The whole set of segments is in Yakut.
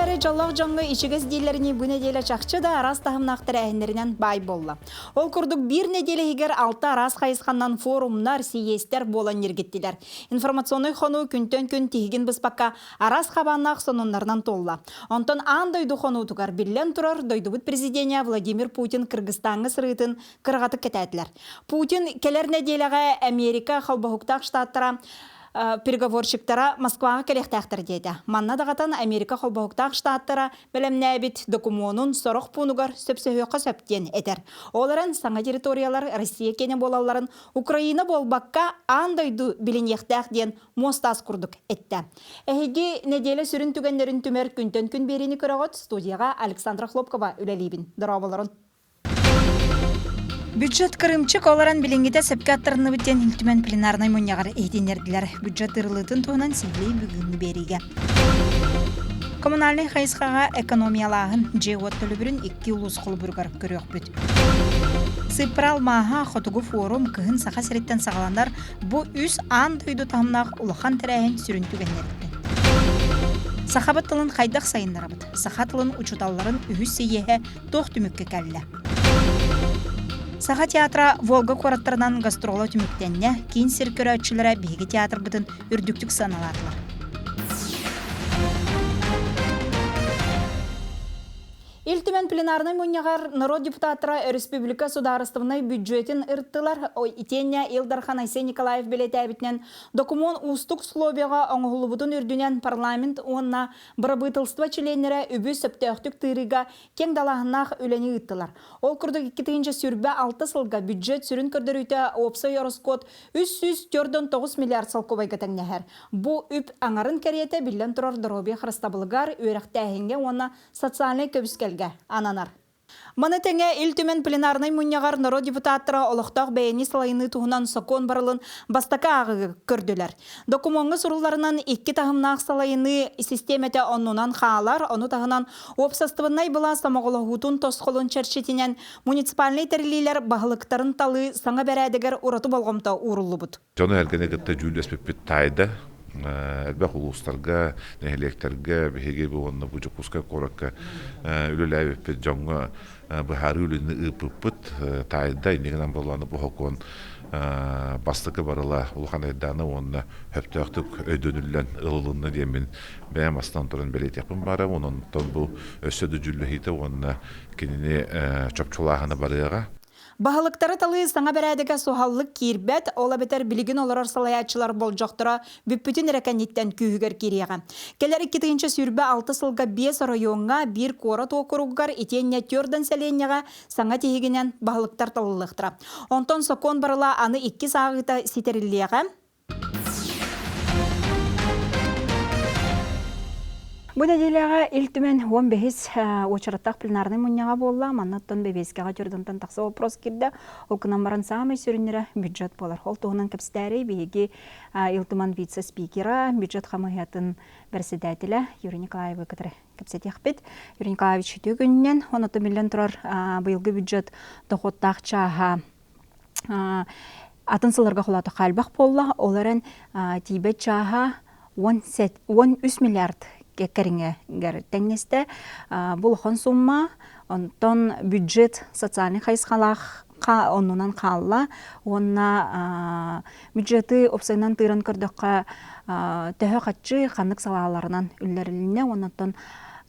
эрээри дьоллоох дьоҥҥо ичигэс дииллэринии бу нэдиэлэ чахчы да араас таһымнаах тэрээһиннэринэн баай буолла. Ол курдук биир нэдиэлэ иһигэр алта араас хайысханнан форумнар, сийиэстэр буолан ньиргиттилэр. Информационнай хонуу күнтэн күн тиһигин быспакка араас хабааннаах сонуннарынан туолла. Онтон аан дойду хонуутугар биллэн турар дойдубут президенэ Владимир Путин Кыргызстаҥҥа сырыытын кыраҕатык кэтээтилэр. Путин кэлэр нэдиэлэҕэ Америка холбоһуктаах штаттара переговорщиктара Москваҕа кэлиэхтээхтэр диэтэ. Манна даҕатан Америка холбоһуктаах штаттара бэлэмнээбит докумуонун сорох пуунугар сөпсөһүөххэ сөп диэн этэр. Ол эрэн саҥа территориялар Россия киэнэ буолалларын Украина буолбакка аан дойду билиниэхтээх диэн муос-таас курдук эттэ. Эһиги нэдиэлэ сүрүн түгэннэрин түмэр күнтэн күн биэриини көрөҕүт. Студияҕа Александра Хлопкова үлэлиибин. Дорооболорун. Бюджет кырыымчык олорон билиҥҥитэ сөпкө аттарынныбыт диэн Ил Түмэн пленарнай мунньаҕар иһитиннэрдилэр. Бюджет ырылыытын туһунан сиһилии бүгүҥҥү биэриигэ. Коммунальнай хайысхаҕа экономиялааһын дьиэ-уот төлөбүрүн икки улуус холобуругар көрүөхпүт. Сыыппара алмааһа Хотугу форум кыһын Саха сириттэн саҕаланар бу үс аан дойду таһымнаах улахан тэрээһин сүрүн түгэннэриттэн. Сахабыт тылын хайдах сайыннарабыт? Саха тылын учууталларын үһүс сийиэһэ туох түмүккэ кэллэ? Саха театра Волга куораттарынан гастрола түмүктэннэ, киин сир көрөөччүлэрэ биһиги театрбытын үрдүктүк сыаналаатылар. Ил Түмэн пленарнай мунньаҕар норуот депутаттара республика судаарыстыбаннай бюджетин ырыттылар. Итиэннэ Ил Дархан Айсен Николаев бэлиэтээбитинэн, докумуон уустук условияҕа оҥоһуллубутун үрдүнэн парламент уонна бырабыыталыстыба чилиэннэрэ үбү сөптөөхтүк тыырыыга киэҥ далааһыннаах үлэни ыыттылар. Ол курдук 2026 сылга бюджет сүрүн көрдөрүүтэ уопсай ороскуот 349 миллиард солкуобайга тэҥнэһэр. Бу үп аҥарын кэриэтэ биллэн турар доруобуйа харыстабылыгар, үөрэхтээһиҥҥэ уонна социальнай көмүскэлгэ ананар. Маны тэҥэ Ил Түмэн пленарнай мунньаҕар норуот депутаттара олохтоох бэйэни салайыныы туһунан сокуон барылын бастакы ааҕыыга көрдүлэр. Докумуоҥҥа сурулларынан икки таһымнаах салайыныы систиэмэтэ оннунан хаалар, ону таһынан уопсастыбаннай былаас сомоҕолоһуутун тосхолун чэрчитинэн муниципальнай тэриллиилэр баһылыктарын талыы саҥа бэрээдэгэр ураты болҕомто ууруллубут. Дьону-сэргэни кытта дьүүллэспиппит таайда. Элбэх улуустарга, нэһилиэктэргэ биһиги бу уонна бу Дьокуускай куоракка үлэлээбиппит дьоҥҥо быһаарыы үлэни ыыппыппыт таайда. Иннигинэн буоллаҕына бу сокуон бастакы барыла улахан айдаана уонна сөптөөхтүк өйдөнүллэн ылылынна диэммин бэйэм астынан туран бэлиэтиэхпин баарым. Онон бу өссө да дьүүллэһиитэ уонна кинини чопчулааһына барыаҕа. Баһылыктары талыы саҥа бэрээдэгэ суһаллык киирбэт, ол эбэтэр билигин олорор салайааччылар болдьохторо бүппүтүн эрэ кэнниттэн күүһүгэр киириэҕэ. Кэлэр 2026 сылга биэс оройуоҥҥа, биир куорат уокуругар итиэннэ Тёрдан сэлиэнньэҕэ саҥа тиһигинэн баһылыктар талыллыахтара. Онтон сокуон барыла аны иккис ааҕыыта ситэриллиэҕэ. Бу нэдиэлэҕэ Ил Түмэн 15 уочараттаах пленарнай мунньаҕа буолла. Манна оттон бэбиэскэҕэ дьордонтон тахса вопрос киирдэ. Ол гынан баран саамай сүрүннэрэ бюджет буолар. Ол туһунан кэпсэтээри биһиги Ил Түмэн вице-спикера, бюджет хамыыһыйатын председателэ Юрий Николаевы кытары кэпсэтиэхпит. Юрий Николаевич үтүө күнүнэн, онон биллэн турар быйылгы бюджет дохуоттаах чааһа Атын сылларга холоотоххо элбэх буолла, ол эрэн тиийбэт чааһа 13 миллиард кэриҥэгэр тэҥнэстэ. Бу улахан сумма, онтон бюджет социальнай хайысхалаах оннунан хаалла уонна бюджеты уопсайынан тыыран көрдөххө төһө хаччы ханнык салааларынан үллэрилиннэ уонна оттон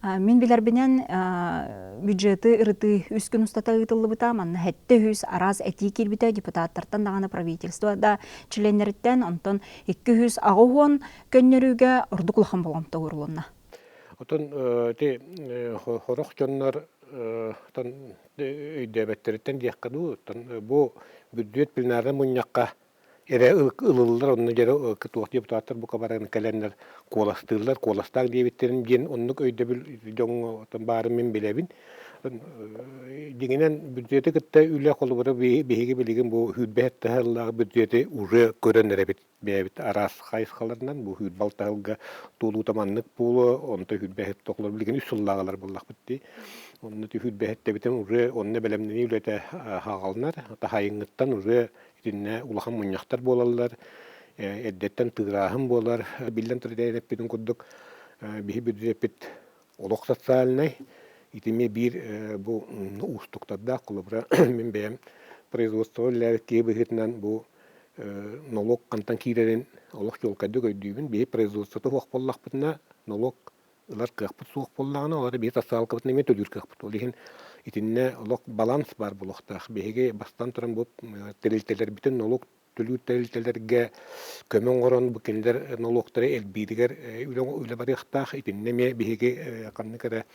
Мин билэрбинэн, бюджеты ырытыы үс күн устата ыытыллыбыта. Манна сэттэ үс араас этии киирбитэ депутаттартан даҕаны правительство да чилиэннэриттэн, онтон 280 көннөрүүгэ ордук улахан болҕомто уурулунна. Отон ити хорох дьоннор өйдөөбөттөрүттэн диэххэ дуу, бу бүддьүөт пленарнай мунньахха эрэ ылыллар онно дьэ туох депутаттар бука баран кэлэннэр куоластыыллар куоластаах диэбиттэрин диэн оннук өйдөбүл дьоҥҥо баарын мин билэбин дьиҥинэн бюджеты кытта үлэ холобура биһиги билигин бу сүүрбэ сыллаах бюджеты уже көрөн эрэбит бэйэбит араас хайысхаларынан бу сүүрбэ алта сылга туолуута маннык буолуо онто сүүрбэ тоҕолор билигин үс сыллааҕылар буоллахпыт дии онно сүүрбэ сэттэ уже онно бэлэмнэнии үлэтэ хааланар таһайыҥҥыттан уже Итиннэ улахан мунньахтар буолаллар, эрдэттэн тыырааһын буолар. Биллэн турар эппитин курдук, биһи бюджеппит Олох социальнай итими биир бу уустуктардаах холобура мин бэйэм производство үлэлээбит киһи быһыытынан бу нолуок хантан киирэрин олох чуолкайдык өйдүүбүн. Биһи производствота суох буоллахпытына нолуок ылар кыахпыт суох буоллаҕына, олору биһи социалкабытын эмиэ төлүүр кыахпыт. Ол иһин итиннэ олох баланс баар буолуохтаах. Биһиги бастан туран бу тэрилтэлэрбитин нолуок төлүүр тэрилтэлэргэ көмө оҥорон бу кинилэр нолуоктары элбииригэр үлэ барыахтаах. Итиннэ эмиэ биһиги ханнык эрэ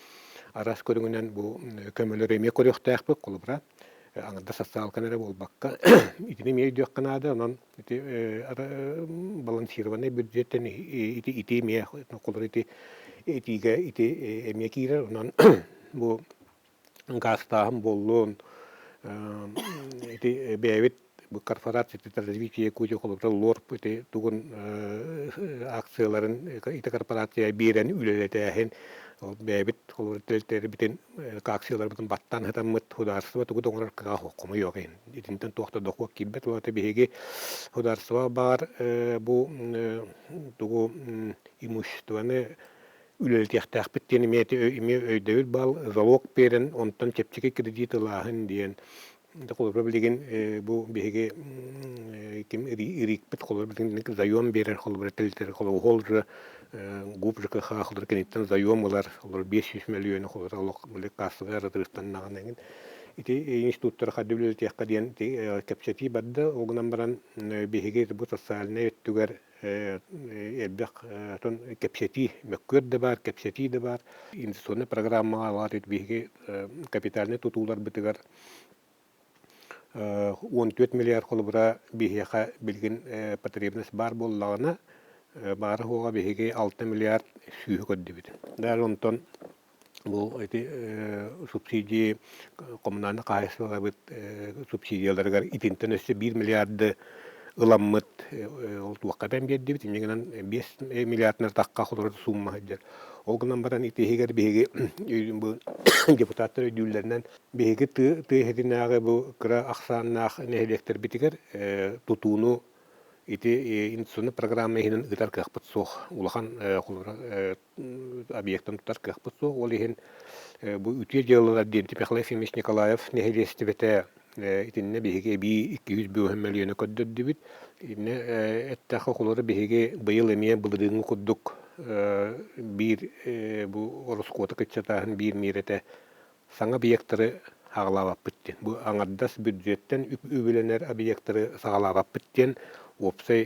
араас көрүҥүнэн бу көмөлөрү эмиэ көрүөхтээхпит. Холобура, аҥардас социалканы эрэ буолбакка, итини эмиэ өйдүөххэ наада. Онон ити балансированный бюджеттэн ити ити эмиэ холобура ити этиигэ ити эмиэ киирэр. Онон бу гаастааһын буоллун, ити бэйэбит бу корпорация развитие Якутии холобура ЛОРП ити тугун акцияларын ити корпорация биэрэн үлэлэтээһин ол бэйэбит холобура тэрилтэлэрбитин акцияларбытын баттаан сытаммыт судаарыстыба тугу да оҥорор кыаҕа суох хомойуох иһин итинтэн туох да дохуот киирбэт уонна биһиги судаарыстыба баар бу тугу имуществоны үлэлэтиэхтээхпит диэн эмиэ эмиэ өйдөбүл баал залог биэрэн онтон чэпчэки кредит ылааһын диэн холобура билигин бу биһиги ким РИКпит холобура билигин заем биэрэр холобура тэрилтэлэр холобура уже ГУП ЖКХ холобура киниттэн заем ылар холобура 500 мөлүйүөнү холобура олох били кассовый арытырыстаннаҕына эҥин ити институттары хадды үлэлэтиэххэ диэн кэпсэтии барда ол гынан баран биһиги бу социальнай өттүгэр элбэх отон кэпсэтии, мөккүөр да баар, кэпсэтии да баар. Инвестиционнай программаҕа баар биһиги капитальнай тутууларбытыгар 14 миллиард холобура биһиэхэ билигин потребность баар буоллаҕына, баара-суоҕа биһиги 6 миллиард сүүһү көрдүбүт. Даже онтон Бу ити субсидии коммунальнай хаһаайыстыбаларбыт субсидияларыгар итинтэн өссө 1 миллиарды ыламмыт ол туохха эбэн биэрдибит. Инньэ гынан 5 миллиардынан тахха холорор суумма сылдьар. Ол гынан баран ити иһигэр биһиги бу депутаттар өйдүүллэринэн биһиги тыа иһитинээҕи бу кыра ахсааннаах нэһилиэктэрбитигэр тутууну ити инвестиционнай программа иһинэн ыытар кыахпыт суох. Улахан холобура объектын тутар кыахпыт суох. Ол иһин бу үтүө дьыалалар диэн Михаил Ефимович Николаев нэһилиэстибэтэ итиннэ биһиги эбии 250 мөлүйүөнү көрдөрдүбүт. Итиннэ эттэххэ холобура биһиги быйыл эмиэ былырыыҥҥы курдук биир бу ороскуоту кыччатааһын биир миэрэтэ саҥа объектары саҕалаабаппыт диэн. Бу аҥардас бюджеттэн үбүлэнэр объектары саҕалаабаппыт диэн уопсай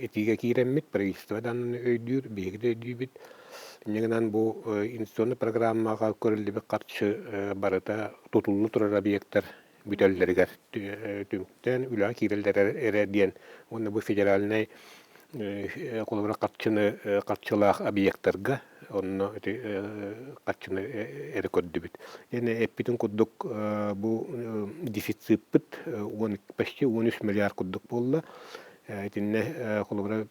этиигэ киирэммит, правительство даҕаны өйдүүр, биһиги да өйдүүбүт. Инньэ гынан бу инвестиционнай программаҕа көрүллүбүт харчы барыта тутулла турар объектар бүтэллэригэр түмүктээн үлэҕэ киирэллэр эрэ диэн уонна бу федеральнай холобура харчыны харчылаах объектарга онно ити харчыны эрэ көрдүбүт. Эн эппитин курдук бу дефициппит почти 13 миллиард курдук буолла. Итиннэ холобура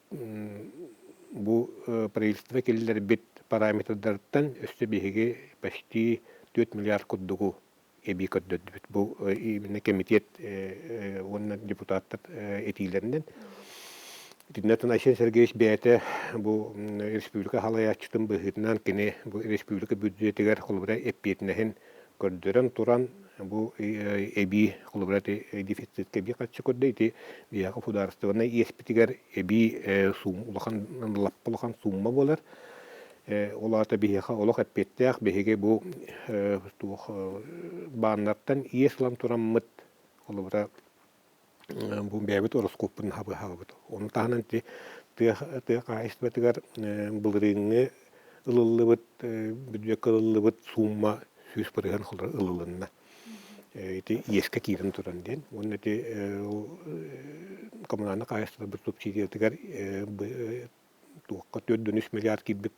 бу правительство киллэрбит параметрдарыттан өссө биһиги почти 4 миллиард курдугу эбии көрдөрдүбүт. Бу именно кэмитиэт уонна депутаттар этиилэринэн. Итиннэ Айсен Сергеевич бэйэтэ бу республика халайааччытын быһыытынан кини бу республика бюджетигэр холобура эппиэтинэһин көрдөрөн туран бу эбии холобура дефицитке эбии харчы көрдө ити биһиэхэ судаарыстыбаннай иэспитигэр эбии улахан лаппа улахан суумма буолар. Ол аата биһиэхэ олох эппиэттээх биһиги бу туох бааннартан иэс ылан тураммыт холобура бу бэйэбит ороскуоппутун хабыһабыт. Ону таһынан ити тыа тыа хаһаайыстыбатыгар былырыыҥҥы ылыллыбыт бүддьүөккэ ылыллыбыт суумма 100% холобура ылылынна. Ити иэскэ киирэн туран диэн. Уонна ити коммунальнай хаһаайыстыбаларбыт субсидиятыгар туохха 4,3 миллиард киирбит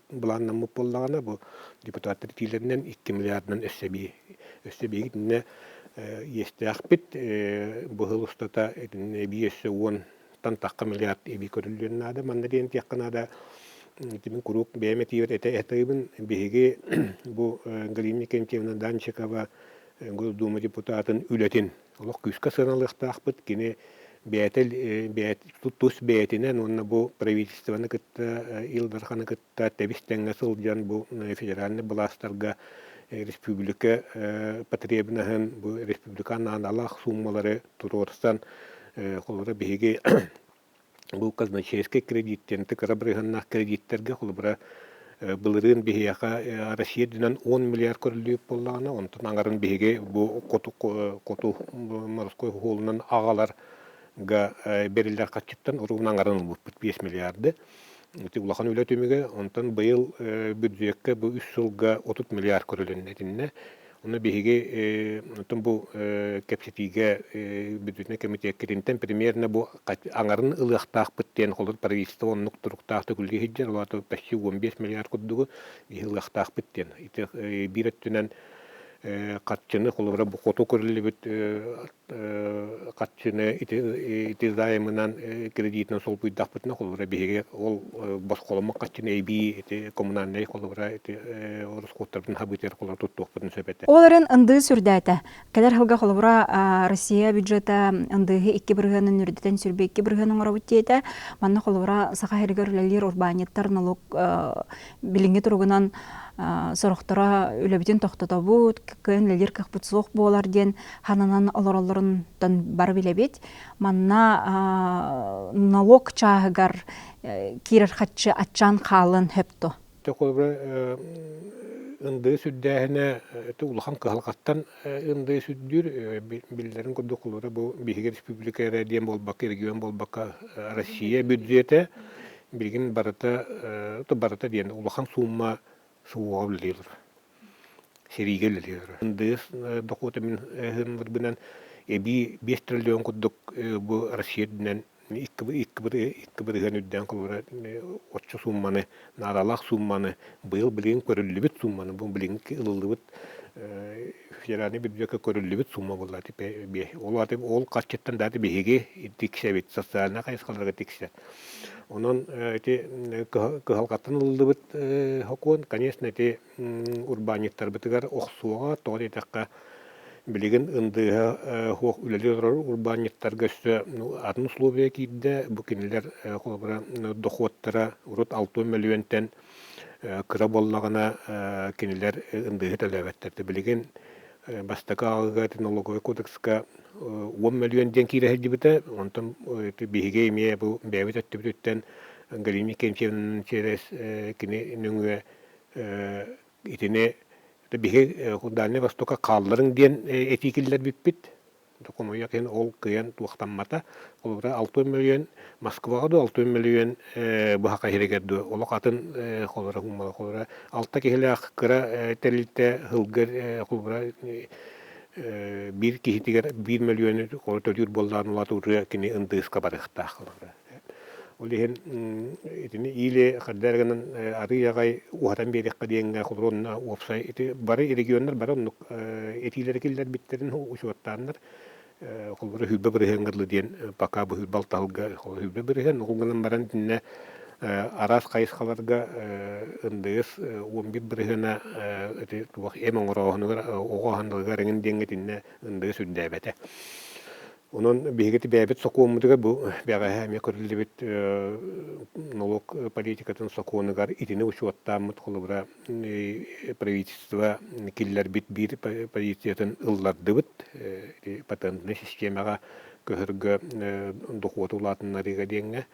былааннаммыт буоллаҕына, бу депутаттар этиилэринэн 2 миллиардынан өссө эбии өссө эбии итиннэ иэстээхпит быһыл устата итиннэ эбии өссө уонтан тахха миллиард эбии көрүллүөн наада. Манна диэн этиэххэ наада, итини куруук бэйэм этиибэр этэ этыыбын. Биһиги бу Галина Никентьевна Данчикова Госдума депутатын үлэтин олох күүскэ сыаналыахтаахпыт. Кини Бэйэтэ тус бэйэтинэн уонна бу правительствоны кытта Ил Дарханы кытта тэбис-тэҥҥэ сылдьан бу федеральнай былаастарга республика потребноһын бу республика наадалаах сууммалары туруорсан холобура биһиги бу казначейскай кредиттэн кыра бырыһыаннаах кредиттэргэ холобура былырыын биһиэхэ Россия үрдүнэн 10 миллиард көрүллүбүт буоллаҕына онтон аҥарын биһиги бу хоту хоту морской суолунан аҕаларга бэриллэр харчыттан уруун аҥарын ылбыппыт 5 миллиарды. Ити улахан үлэ түмүгэ. Онтон быйыл бюджекка бу үс сылга 30 миллиард көрүлүннэ итиннэ. Ону биһиги оттон бу кэпсэтиигэ бюджетнай кэмитиэккитинтэн примерно бу аҥарын ылыахтаахпыт диэн холобур правительство оннук туруктаахтык үлэлии сылдьар, ол аата почти 15 миллиард курдугу биһи ылыахтаахпыт диэн. Ити биир өттүнэн харчыны холобура бу хоту көрүллүбүт харчыны ити ити займынан кредитинэн солбуйдахпытына холобура биһиги ол босхоломмут харчыны эбии ити коммунальнай холобура ити ороскуоттарбытын хабыытыгар холобура туттуохпутун сөп этэ. Ол эрэн ындыы сүрдээтэ. Кэлэр сылга холобура Россия бюджета ындыыһы 2 бырыһыанын үрдүтэн 22 бырыһыан оҥоробут диэтэ. Манна холобура Саха сиригэр үлэлиир урбаанньыттар налог билиҥҥи туругунан сорохторо үлэбитин тохтотобут, кыайан үлэлиир кыахпыт суох буолар диэн хананан олороллорунтан бары билэбит. Манна налог чааһыгар киирэр хаччы аччаан хаалыан сөп дуо? Холобура, ындыы сүрдээһинэ улахан кыһалҕаттан ындыы сүрдүүр. Биллэрин курдук, холобура, бу биһиги республика эрэ диэн буолбакка, регион буолбакка, Россия бюджетэ билигин барыта барыта диэн улахан суумма суоҕа үлэлиир. Сэриигэ үлэлиир. НДС дохуота мин ыһыннарбынан эбии 5 триллион курдук бу Россия үрдүнэн икки бырыһыан үрдээн холобура оччо суумманы наадалаах суумманы быйыл билигин көрүллүбүт суумманы бу билигин ылыллыбыт федеральный бюджекка көрүллүбүт сумма буолла ол ол харчыттан дааты биһиги тиксэбит социальнай хайысхаларга тиксэр Онон ити кыһалҕаттан ылыллыбыт сокуон, конечно, ити урбаанньыттарбытыгар охсуоҕа, тоҕо диэтэххэ, билигин ындыыһа суох үлэлии олорор урбаанньыттарга өссө атын условия киирдэ. Бу кинилэр холобура дохуоттара урут 6 мөлүйүөнтэн кыра буоллаҕына кинилэр ындыыһы төлөөбөттөр. Билигин бастакы ааҕыыга налоговый кодекска 10 мөлүйүөн диэн киирэ сылдьыбыта. Онтон биһиги эмиэ бу бэйэбит өттүбүтүттэн Галина Викентьевна через кини нөҥүө итини биһи Дальнай Востокка хаалларыҥ диэн этии киллэрбиппит. Хомойуох иһин ол кыайан туохтаммата. Холобура 6 мөлүйүөн Москваҕа дуу 6 мөлүйүөн быһаха иһигэр дуу олох атын холобура холобура алта киһилээх кыра тэрилтэ сылга холобура биир киһитигэр 1 мөлүйүөнү төлүүр буоллаҕына улаатыытыгар кини ындыыска барыахтаах. Ол иһин итини или хардары гынан арыый аҕай уһатан биэриэххэ диэҥҥэ холобура онно уопсай ити бары регионнар бары оннук этиилэри киллэрбиттэрин учуоттааннар холобура 20 бырыһыаҥҥа дылы диэн пока бу сүүрбэ алтаһылга 20 бырыһыан ол гынан баран итиннэ араас хайысхаларга НДС 11 бырыһыана ити туох эм оҥорооһунугар оҕо аһаныгар эҥин диэҥҥэ итиннэ НДС үрдээбэтэ. Онон биһиги бэйэбит сокуоммутугар бу бэҕэһээ эмиэ көрүллүбүт налог политикатын сокуонугар итини учуоттааммыт холобура правительство киллэрбит биир позициятын ыллардыбыт патентнай системаҕа көһөргө дохуоту улаатыннарыыга диэҥҥэ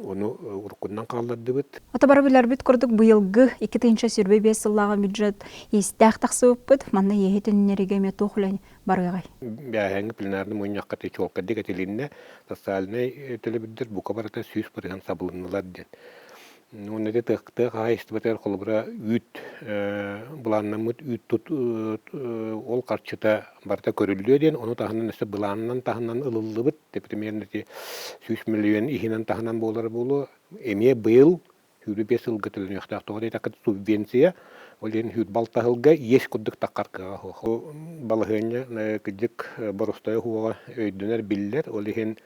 ону уруккунан хааллардыбыт. Ото бары билэрбит курдук быйылгы 2025 сыллааҕы бюджет иистээх тахсыбыппыт. Манна иэһи төннөрүгэ эмиэ туох үлэ барыаҕай? Бээһээҥҥи пленарный мунньахха чуолкайдык этилиннэ. Социальнай төлөбүрдэр бука барыта 100% сабылыннылар диэн. Уонна ити тыа хаһаайыстыбатыгар холобура үүт былааннаммыт үүт тут ол харчыта барыта көрүллүө диэн, ону таһынан өссө былаанынан таһынан ылыллыбыт, примерно ити 100 миллион иһинэн таһынан буолара буолуо. Эмиэ быйыл 25 сылга төлөнүөхтээх. Тоҕо диэтэххэ субвенция, ол иһин 26 сылга иэс курдук таххар кыаҕа суох. Бу балаһыанньа кырдьык боростуойа суоҕа өйдөнөр биллэр. Ол иһин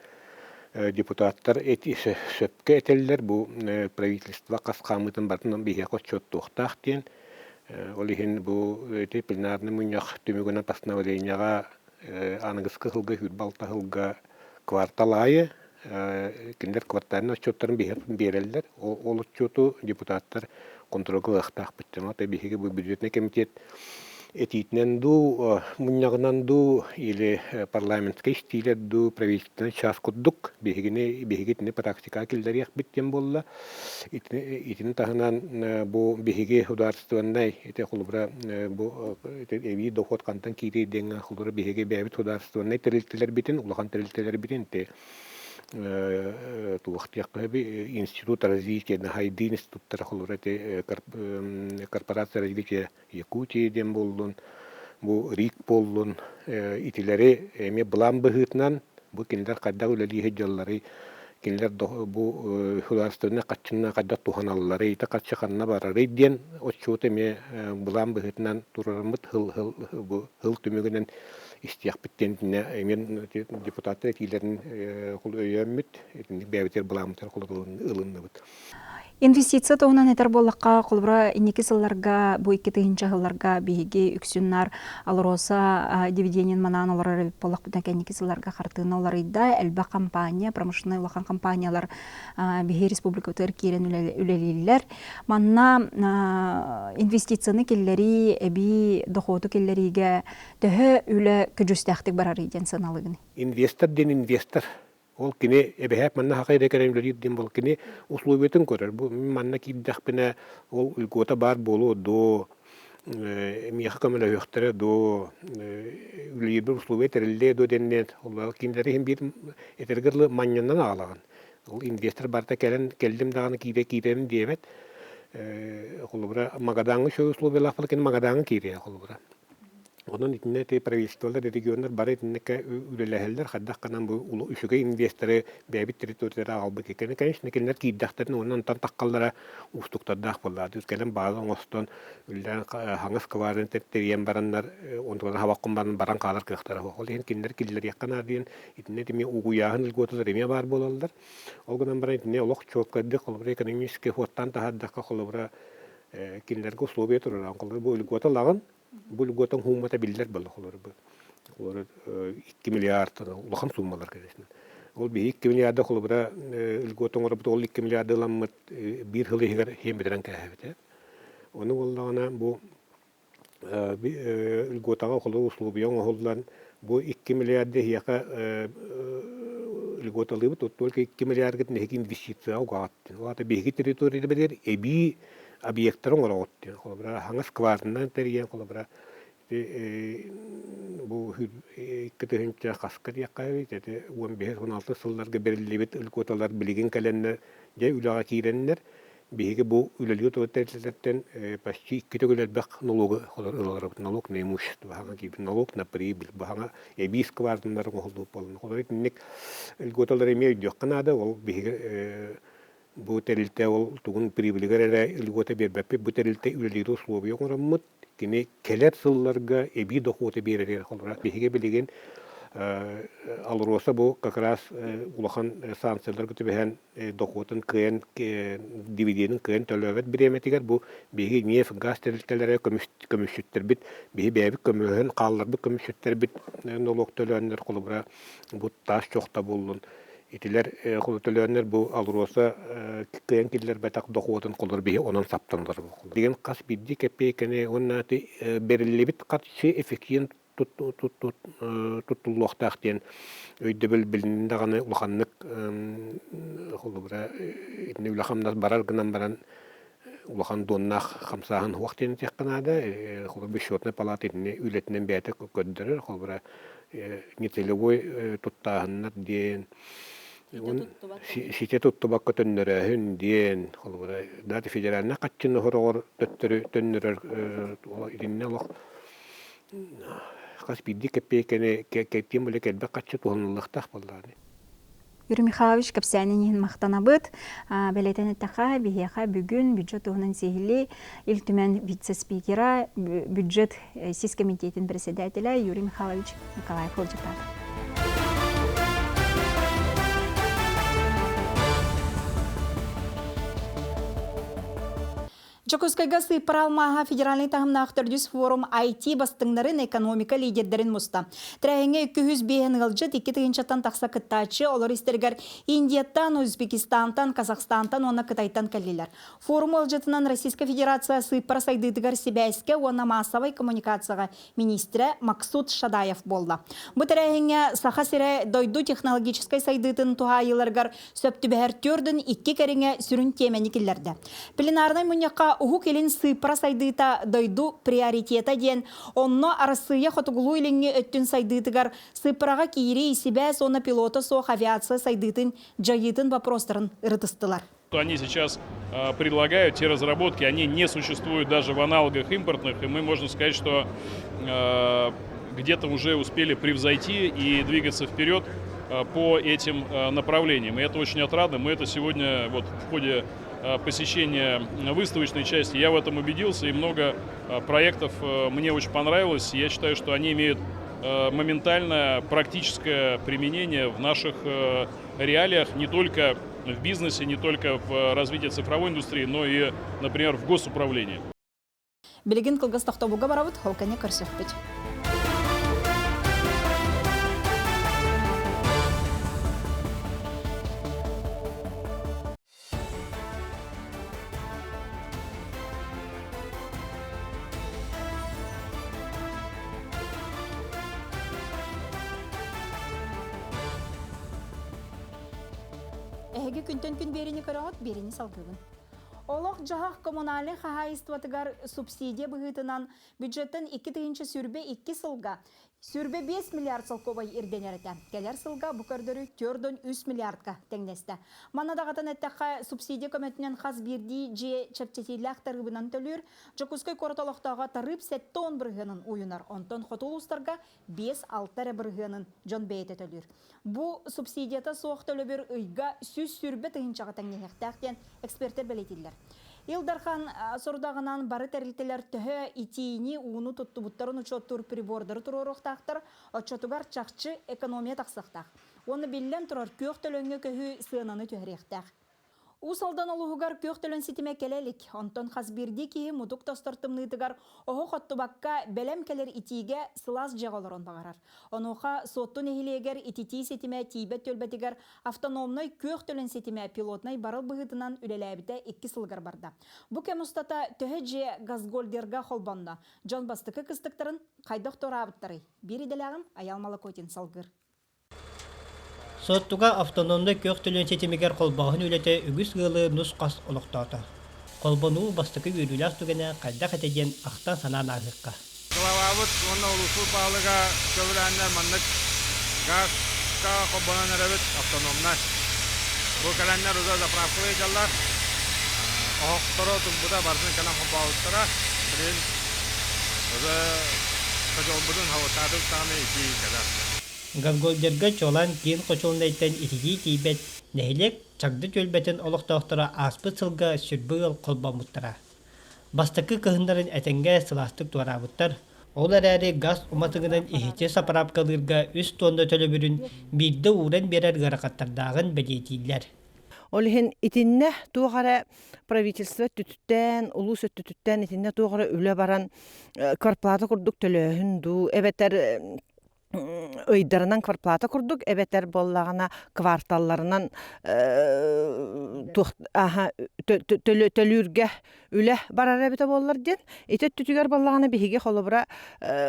депутаттар сөпкө этэллэр бу правительство хас хаамыытын барытын биһиэхэ отчуоттуохтаах диэн. Ол иһин бу ити пленарный мунньах түмүгүнэн постановлениеҕа аныгыскы сылга 26 сылга. Квартал аайы кинилэр квартальнай отчуоттарын биэрэллэр. Ол отчуоту депутаттар контролга ылыахтаахпыт. Биһиги бу бюджетный комитет этиитинэн дуу, мунньаҕынан дуу или парламентскай истиилэр дуу, правительственный час курдук биһигини биһиги итини практикаҕа киллэриэхпит диэн буолла. Итини таһынан бу биһиги судаарыстыбаннай ити холобура бу эбии дохуот хантан киириэй диэҥҥэ холобура биһиги бэйэбит судаарыстыбаннай тэрилтэлэрбитин, улахан тэрилтэлэрбитин ити туох диэххэ институт развития, Хайдыы институттара холобура ити корпорация развития Якутии диэн буоллун, бу РИК буоллун, итилэри эмиэ былаан быһыытынан бу кинилэр хайдах үлэлии сылдьалларый, кинилэр бу судаарыстыбаннай харчыны хайдах туһаналларый, ити харчы ханна барарый диэн отчуоту эмиэ былаан быһыытынан турараммыт сыл бу сыл түмүгүнэн истиэхпит диэн эмиэ депутаттар этиилэрин өйөөммүт, итинник бэйэбитигэр былааммытыгар ылынныбыт. Инвестиция туһунан этэр буоллахха, холобура, инники сылларга, бу 2000 сылларга биһиги үксүн АЛРОСА дивиденин манаан олорор эбит буоллахпытына, кэнники сылларга хартыына уларыйда, элбэх компания, промышленнай улахан компаниялар биһи республикабытыгар киирэн үлэлииллэр. Манна инвестицияны киллэрии, эбии дохуоту киллэриигэ төһө үлэ көдьүүстээхтик барарый диэн сыаналыыгын? Инвестор диэн инвестор. Ол кини эбэһээт манна хахай эрэ кэлэн үлэлиир диэн буол кини условиятын көрөр. Бу манна киирдэхпинэ ол льгота баар буолуо дуо, миэхэ көмөлөһүөхтэрэ дуо, үлэлиирбэр условия тэриллиэ дуо диэн ол кинилэри иһин биир этэргэ дылы манньанан аҕалаҕын. Ол инвестор барыта кэлэн кэллим даҕаны киирэ киирэбин диэбэт. Холобура Магадаҥҥа үчүгэй условиялаах буолла кини Магадаҥҥа киириэ холобура. Онон итиннэ ити правительстволар, регионнар бары итинниккэ үлэлэһэллэр, хайдах гынан бу үчүгэй инвесторы бэйэбит территориялара аҕалбыт кэннэ, конечно, кинилэр киирдэхтэринэ уонна онтон таххаллара уустуктардаах буоллаҕа. Кэлэн баала оҥостон, үлэлээн хаҥас кыбаарын тэрийэн бараннар, онтуларын хабаххын баран баран хаалар кыахтара суох. Ол иһин кинилэр киллэриэххэ наада диэн итиннэ эмиэ угуйааһын льготалар эмиэ баар буолаллар. Ол гынан баран итиннэ олох чуолкайдык, холобура, экономическай хуоттаан таһаардахха, холобура, кинилэргэ условия турар. Холобура, бу льгота ылаҕын, Бу льготаҥ сууммата биллэр буолла холобур холобура 2 миллиард улахан сууммалар конечно. Ол биһи 2 миллиарда холобура льгота оҥоробут ол 2 миллиарды ыламмыт биир сыл иһигэр иһин бүтэрэн кээһэбит. Ону буоллаҕына бу льготаҕа холобур условия оҥоһуллан бу 2 миллиард эһиэхэ льготалыыбыт только 2 миллиардгыт нэһиги инвестицияҕа угаҕыт. Ол аата биһиги территориябытыгар эбии объектары оҥороҕут диэн. Холобура, хаҥас скважинанан тэрийэн, холобура, ити бу 2000 хаска диэххэ эбит, ити 15-16 сылларга бэриллибит льготалар билигин кэлэннэр, дьэ үлэҕэ киирэннэр, биһиги бу үлэлиир турар тэрилтэлэртэн почти икки төгүл элбэх налогы ылаларбыт. Налог на имущество, хаҥа киирбит налог на прибыль, баһаҥа эбии скважиналар оҥоһуллубут буолан. Холобура, итинник льготалары эмиэ өйдүөххэ наада, ол биһиги Бу тэрилтэ ол тугун прибылигэр эрэ льгота биэрбэппит, бу тэрилтэ үлэлиир условия оҥороммут, кини кэлэр сылларга эбии дохуоту биэрэригэр холобура биһиги билигин АЛРОСА бу как раз улахан санкцияларга түбэһэн дохуотун кыайан дивиденин кыайан төлөөбөт бириэмэтигэр бу биһиги нефть газ тэрилтэлэрэ көмүсчүттэрбит биһи бэйэбит көмүһүн хаалларбыт көмүсчүттэрбит нолуок төлөөннөр холобура бу таас чохто буоллун Итилэр төлөөннөр бу АЛРОСА кыайан киллэрбэтэх дохуотун холор биһи онон саптан олорор. Билигин хас биирдии кэппиэйкэни уонна бэриллибит харчы эффективен туттуллуохтаах диэн өйдөбүл билиннин даҕаны улаханнык холобура итини үлэ-хамнас барар гынан баран улахан дуоннаах хамсааһын суох диэн этиэххэ наада. Холобура, счетнай палата итини үлэтинэн бэйэтэ көрдөрөр. Холобура, нецелевой туттааһыннар диэн ситэ туттубакка төннөрөөһүн диэн холобура дата федеральнай хаччыны хороҕор төттөрү төннөрөр итиннэ олох хас биирдии кэппиэйкэни тем более элбэх хаччы туһаныллыахтаах буоллаҕына. Юрий Михайлович кэпсээнин иһин махтанабыт. Бэлиэтэн эттэххэ, биһиэхэ бүгүн бюджет туһунан сиһилии Ил Түмэн вице-спикера, бюджет сис комитетин председателя Юрий Михайлович Николаев ыалдьыттаата. Дьокуускайга сыыппара алмааһа федеральнай таһымнаах төрдүс форум IT бастыҥнарын экономика лидердэрин муста. Тэрээһиҥҥэ 205 ыалдьыт 2 тыһыынчаттан тахса кыттааччы, олор истэригэр Индияттан, Узбекистантан, Казахстантан уонна Кытайтан кэллилэр. Форум ыалдьытынан Российскай Федерация сыыппара сайдыытыгар сибээскэ уонна маассабай коммуникацияҕа министрэ Максут Шадаев буолла. Бу тэрээһиҥҥэ Саха сирэ дойду технологическай сайдыытын туһаайыыларыгар сөп түбэһэр төрдүн икки кэриҥэ сүрүн тиэмэни киллэрдэ. Пленарнай мунньахха Уһук Илин сыыппара сайдыыта дойду приоритета диэн, онно Арассыыйа хотугулуу-илиҥҥи өттүн сайдыытыгар сыыппараҕа киирии, сибээс уонна пилота суох авиация сайдыытын дьайыытын вопростарын ырытыстылар. Они сейчас предлагают те разработки, они не существуют даже в аналогах импортных, и мы, можно сказать, что где-то уже успели превзойти и двигаться вперед по этим направлениям. И это очень отрадно. Мы это сегодня вот в ходе посещения выставочной части, я в этом убедился, и много проектов мне очень понравилось. Я считаю, что они имеют моментальное практическое применение в наших реалиях не только в бизнесе, не только в развитии цифровой индустрии, но и, например, в госуправлении. Билигин кылгас тохтобулга барабыт, ол кэннэ көрсөхпүт. Эһиги күнтэн күн биэриини көрөҕүт, биэриини салгыыбын. Олох-дьаһах коммунальнай хаһаайыстыбатыгар субсидия быһыытынан бюджеттан 2022 сылга 25 миллиард солкуобай ирдэнэр этэ. Кэлэр сылга бу көрдөрүү 4,3 миллиардка тэҥнэстэ. Манна даҕатан эттэххэ, субсидия көмөтүнэн хас биирдии дьиэ чэпчэтиилээх тарыыбынан төлүүр. Дьокуускай куорат олохтооҕо тарыып 70 бырыһыанын уйунар, онтон хоту улуустарга 5-6 эрэ бырыһыанын дьон бэйэтэ төлүүр. Бу субсидията суох төлөбүр ыйга 120 тыһыынчаҕа тэҥнэһиэхтээх диэн экспертэр бэлиэтииллэр. Ил Дархан сорудаҕынан бары тэрилтэлэр төһө итиини, ууну туттубуттарын учуоттуур прибордары туруоруохтаахтар, оччотугар чахчы экономия тахсыахтаах. Уонна биллэн турар, күөх төлөҥҥө көһүү сыананы түһэриэхтээх. Уус Алдан улууһугар күөх төлөн ситимэ кэлэ илик. Онтон хас биирдии киһи мутук тостор тымныытыгар оһох оттубакка бэлэм кэлэр итиигэ сылаас дьиэҕэ олорон баҕарар. Онуоха Суотту нэһилиэгэр ититии ситимэ тиийбэт түөлбэтигэр автономнай күөх төлөн ситимэ пилотнай барыл быһыытынан үлэлээбитэ икки сылыгар барда. Бу кэм устата төһө дьиэ газгольдерга холбонно? Дьон бастакы кыстыктарын хайдах туораабыттарый? Биир идэлээҕим Айаал Малакотин салгыыр. Суоттуга автономнай күөх төлөн ситимигэр холбооһун үлэтэ үгүс ыалы нус-хас олохтоото. Холбонуу бастакы үөрүүлээх түгэнэ хайдах этэ диэн ахтан-санаан ааһыахха. Главабыт уонна улуус баһылыга көбүлээннэр маннык газка холбонон эрэбит автономнай. Бу кэлэннэр уже заправкалыы дьаллар. Оһохторо турбута барытын кэлэн холбообуттара. Билигин уже хочолбутун хабыттаатыбыт даҕаны итии кэлэр. Газгольдерга чуолаан киин хочуолунайтан ититии тиийбэт нэһилиэк Чагда түөлбэтин олохтоохторо ааспыт сылга сүрбэ ыал холбоммуттара. Бастакы кыһыннарын этэҥҥэ сылаастык туораабыттар. Ол эрээри газ уматыгынан иһити сапыраапкалыырга үс туонна төлөбүрүн биирдэ ууран биэрэр ыарахаттардааҕын бэлиэтииллэр. Ол иһин итиннэ туох эрэ правительство өттүтүттэн, улуус өттүтүттэн итиннэ туох эрэ үлэ баран квартплата курдук төлөөһүн дуу, эбэтэр ыйдарынан квартплата курдук эбэтэр буоллаҕына кварталларынан туох төлүүргэ үлэ барар эбитэ буоллар диэн ити өттүтүгэр буоллаҕына биһиги холобура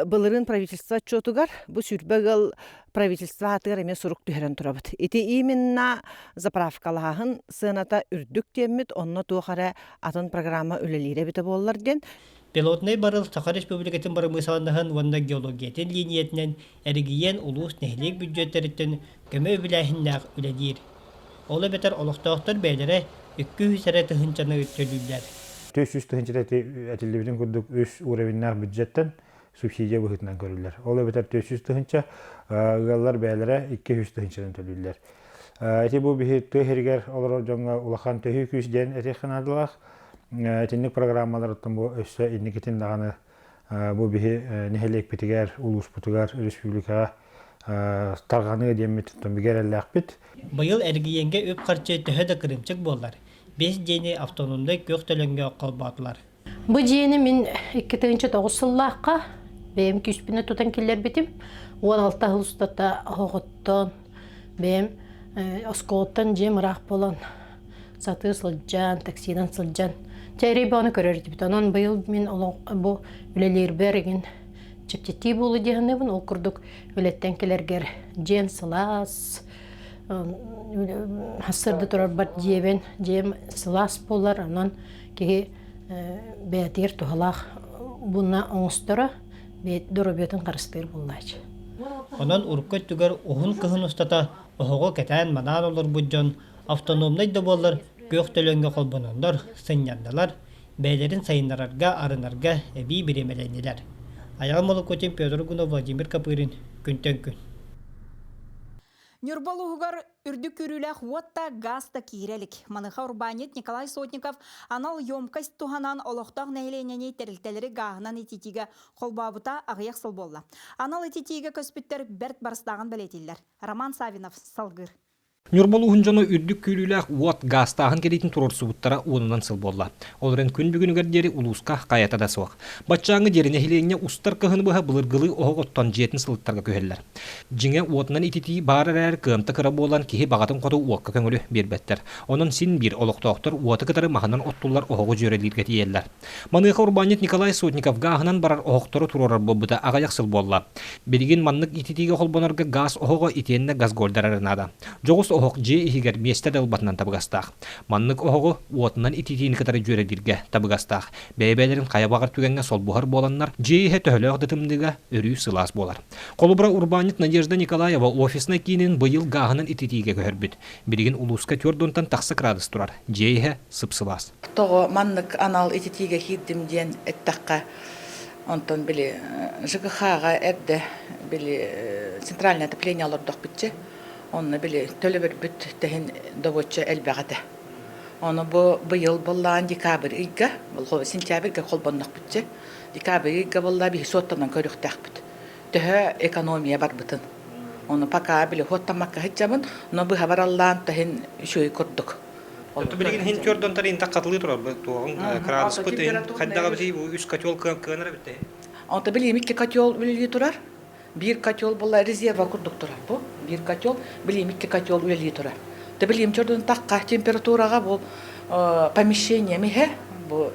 былырыын правительство отчетугар бу сүүрбэ ыал правительство аатыгар эмиэ сурук түһэрэн турабыт ити именно заправкалааһын сыаната үрдүк диэммит онно туох эрэ атын программа үлэлиирэ эбитэ буоллар диэн Пилотнай барыл Саха Республикатын бырамыысаланнаһын уонна геологиятын лиинийэтинэн эрэгийиэн, улуус, нэһилиэк бүддьүөттэриттэн көмө үбүлээһиннээх үлэлиир. Ол эбэтэр олохтоохтор бэйэлэрэ 200 эрэ тыһыынчаны төлүүллэр. 400 тыһыынчата этиллибитин курдук үс уровеннаах бюджеттэн субсидия быһыытынан көрүллэр. Ол эбэтэр 400 тыһыынча ыаллар бэйэлэрэ 200 тыһыынчанан төлүүллэр. Ити бу биһи тыа сиригэр олорор дьоҥҥо улахан төһүү күүс диэн этиэххэ наадалаах. Итинник программаларыттан бу өссө инникитин даҕаны бу биһи нэһилиэкпитигэр, улууспутугар, республикаҕа тарҕаныа диэммит бигэ эрэллээхпит. Быйыл эрэгийиэҥҥэ үп-харчы төһө да кырыымчык буоллар, биэс дьиэни автономнай күөх төлөҥҥө холбоотулар. Бу дьиэни мин 2009 сыллаахха бэйэм күүспүнэн тутан киллэрбитим. 16 сыл устата оһоҕоттон бэйэм оскуолаттан дьиэм ыраах буолан сатыы сылдьан, таксинан сылдьан чэ эрэй бөҕөнү көрөр этибит. Онон быйыл мин олох бу үлэлиирбэр игин чэпчэтии буолуо дии саныыбын. Ол курдук үлэттэн кэлэргэр дьиэм сылаас, сырды турарбар дьиэбин, дьиэм сылаас буолар, онон киһи бэйэтигэр туһалаах буна оҥосторо доруобуйатын харыстыыр буоллааччы. Онон урукку өттүгэр уһун кыһын устата оһоҕу кэтээн-манаан олорбут дьон автономнай да буоллар күөх төлөҥҥө холбононнор, сынньаннылар, бэйэлэрин сайыннарарга, арынарга эбии бириэмэлэннилэр. Айаҕа Молокутин, Петр Гунов, Владимир Копырин күнтэн күн. Ньурба улууһугар үрдүк күүрүүлээх уот да, газ да киирэ илик. Маныаха урбаанньыт Николай Сотников анал емкость туһанан олохтоох нэһилиэнньэни тэрилтэлэри гааһынан ититиигэ холбообута аҕыйах сыл буолла. Анал ититиигэ көспүттэр бэрт барыстааҕын бэлиэтииллэр. Роман Савинов салгыыр. Ньурба улууһун дьоно үрдүк күүрүүлээх уот гаастааһын кэлиитин туруорсубуттара уонунан сыл буолла. Ол эрэн күн бүгүнүгэр диэри улууска хайата да суох. Баччааҥҥы диэри нэһилиэнньэ устар кыһыны быһа былыргылыы оһох оттон дьиэтин сылыттарга күһэллэр. Дьиҥэ уотунан ититии баар эрээри кыамта кыра буолан киһи баҕатын хоту уокка көҥүлү биэрбэттэр. Онон син биир олохтоохтор уоту кытары маһынан оттуллар оһоҕу дьүөрэлииргэ тиийэллэр. Маныаха урбаанньыт Николай Сотников гааһынан барар оһохтору туруорар буолбута аҕыйах сыл буолла. Билигин маннык ититиигэ холбонорго гаас оһоҕо итиэннэ газгольдер эрэ наада. Дьоҕус оһох дьиэ иһигэр миэстэ да ылбатынан табыгастаах. Маннык оһоҕу уотунан ититиини кытары дьүөрэлииргэ табыгастаах. Бэйэ-бэйэлэрин хайа баҕар түгэҥҥэ солбуһар буоланнар, дьиэ иһэ төһөлөөх да тымныыга өрүү сылаас буолар. Холобура, урбаанньыт Надежда Николаева офиснай киинин быйыл гааһынан ититиигэ көһөрбүт. Билигин улууска 4 тахса градус турар. Дьиэ иһэ сып-сылаас. Тоҕо маннык анал ититиигэ киирдим диэн эттэххэ, онтон били ЖКХ-ҕа эрдэ били центральное отопление олордохпутча, онно били төлөбүрбүт тэһин добуочча элбэх этэ. Ону бу быйыл буоллаан декабрь ыйга, сентябрьга холбоннохпутча, декабрь ыйга буолла биһи суоттанан көрүөхтээхпит. Төһө экономия барбытын. Ону пока били хуоттаммакка сылдьабын, но быһа бараллаан таһын үчүгэй курдук. Оту билигин иһин төрдөн тарыйын хатылыы турар туоҕун кыраадыспыт иһин хайдаҕа бити бу үс котел кыанар эбит Онто билигин икки котел үлэлии турар. Биир котел була резерва курдук турар бу. Биир котел, билигин икки котел үлэлии турар. Те билигин чордун тахха температураҕа бу помещение миһэ бу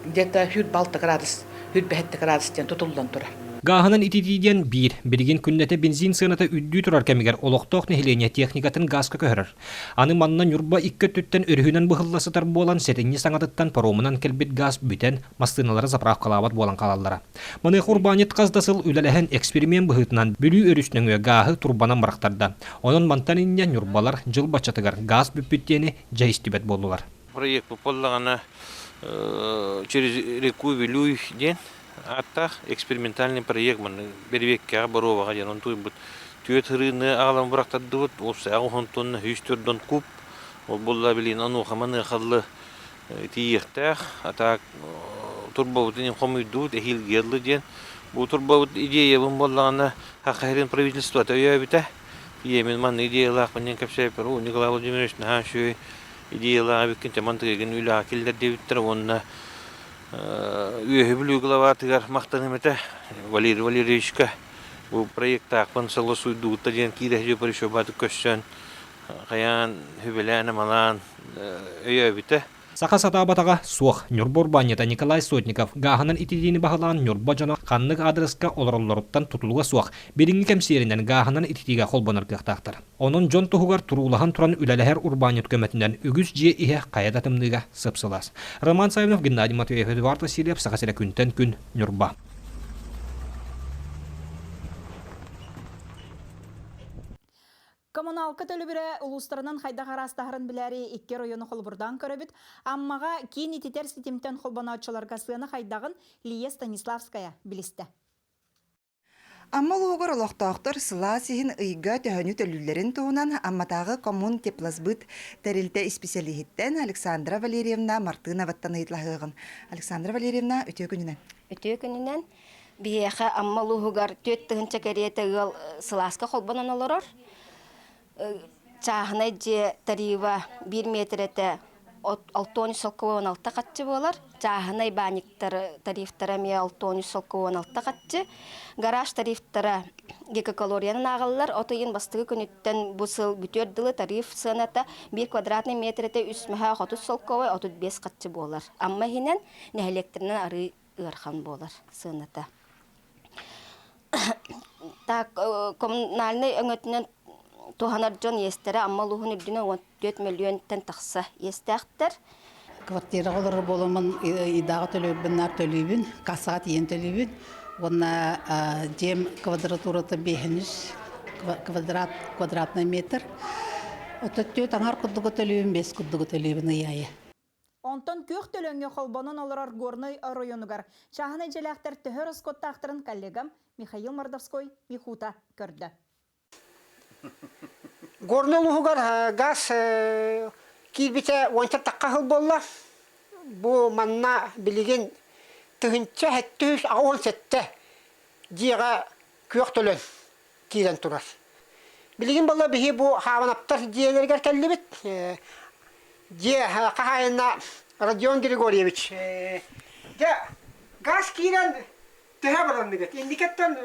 где-то 106 градус, 105 градус диэн тутуллан турар. Гааһынан ититии диэн биир. Билигин күннэтэ бензин сыаната үрдүү турар кэмигэр олохтоох нэһилиэнньэ техникатын гааска көһөрөр. Аны манна Ньурба икки өттүттэн өрүһүнэн быһылла сытар буолан, сэтинньи саҥатыттан паромунан кэлбит гаас бүтэн, массыыналары заправкалаабат буолан хаалаллара. Маныаха урбаанньыт хас да сыл үлэлэһэн эксперимент быһыытынан Бүлүү өрүс нөҥүө гааһы турбанан бырахтарда. Онон мантан инньэ ньурбалар дьыл баччатыгар гаас бүппүт диэни дьэ истибэт буоллулар. Проект буоллаҕына через реку Вилюй диэн ааттаах экспериментальный проект маннык бэрэбиэккэҕэ боруобаҕа диэн онтуйбут түөрт ырыыны аҕалан бырахтардыбыт уопсайа уһун тонна 104 куб ол буолла билин онуоха маныахаллы тиийиэхтээх а так турбабытын хомуйдубут эһиилгиэллы диэн бу турбабыт идеябын буоллаҕына хахаһырын правительствота өйөөбүтэ ийэмин маннык идеялаахпын диэн кэпсээппэр о Николай Владимирович наһаа үчүгэй идеялаах эбиккин тэман тыгын үлэҕэ киллэр диэбиттэр уонна Үөһү Бүлүү главатыгар махтаным этэ Валерий Валерьевичка бу проектаахпын согласуйдугутта диэн киирэ сылдьар көрсөн хайаан сүбэлээн-амалаан өйөөбүтэ. Саха сатаабатаҕа суох. Ньурба урбаанньыта Николай Сотников гааһынан ититиини баһылаан Ньурба дьоно ханнык аадырыска олороллоруттан тутулуга суох билиҥҥи кэмсиэринэн гааһынан ититиигэ холбонор кыахтаахтар. Онон дьон туһугар туруулаһан туран үлэлэһэр урбаанньыт көмөтүнэн үгүс дьиэ иһэ хайа да тымныыга сып-сылаас. Роман Савинов, Геннадий Матвеев, Эдуард Васильев, Саха сирэ күнтэн күн, Ньурба. Коммуналка төлөбүрэ улуустарынан хайдах араастаһарын билээри икки оройуону холобурдаан көрөбүт. Аммаҕа киин ититэр ситимтэн холбонооччуларга сыана хайдаҕын Лия Станиславская билистэ. Амма улууһугар олохтоохтор сылаас иһин ыйга төһөнү төлүүллэрин туһунан Амматааҕы Коммунтеплосбыт тэрилтэ исписэлииһиттэн Александра Валерьевна Мартыноваттан ыйыталаһыаҕын. Александра Валерьевна, үтүө күнүнэн. Үтүө күнүнэн. Биһиэхэ Амма улууһугар 4000 кэриэтэ ыал сылааска холбонон олорор. Чааһынай дьиэ тарифа биир миэтэрэтэ. 63 солко 16 хаччы буолар. Чааһынай баанньыктар тарифтара эмиэ 63 солко 16 хаччы. Гараж тарифтара гигакалориянан ааҕыллар. От ыйын бастакы күнүттэн бу сыл бүтүөр дылы тариф сыаната 1 квадратный метрэтэ 3 мөһөөх 30 солковай 35 хаччы буолар. Амма иһинэн нэһилиэктэринэн арыы ыарахан буолар сыаната. Так, коммунальнай өҥөтүнэн туһанар дьон иэстэрэ Амма улууһун үрдүнэн 14 мөлүйүөнтэн тахса иэстээхтэр. Квартираҕа олорор буоламмын ыйдааҕы төлөбүрбүн наар төлүүбүн, кассаҕа тиийэн төлүүбүн. Уонна дьиэм квадратурата биэһин үс квадрат квадратный метр. Оттон түөрт аҥаар курдугу төлүүбүн, биэс курдугу төлүүбүн ый аайы. Онтон күөх төлөҥҥө холбонон олорор Горнай оройуонугар чааһынай дьиэлээхтэр төһө ороскуоттаахтарын коллегам Михаил Мордовской Михута көрдө. Горнай улууһугар газ киирбитэ уонча тахха сыл буолла. Бу манна билигин 1787 дьиэҕэ күөх төлөн киирэн турар. Билигин буолла биһи бу Хаабанаптар дьиэлэригэр кэллибит. Дьиэ хаһаайына Родион Григорьевич. Дьэ, газ киирэн төһө баранныгыт? Инникеттен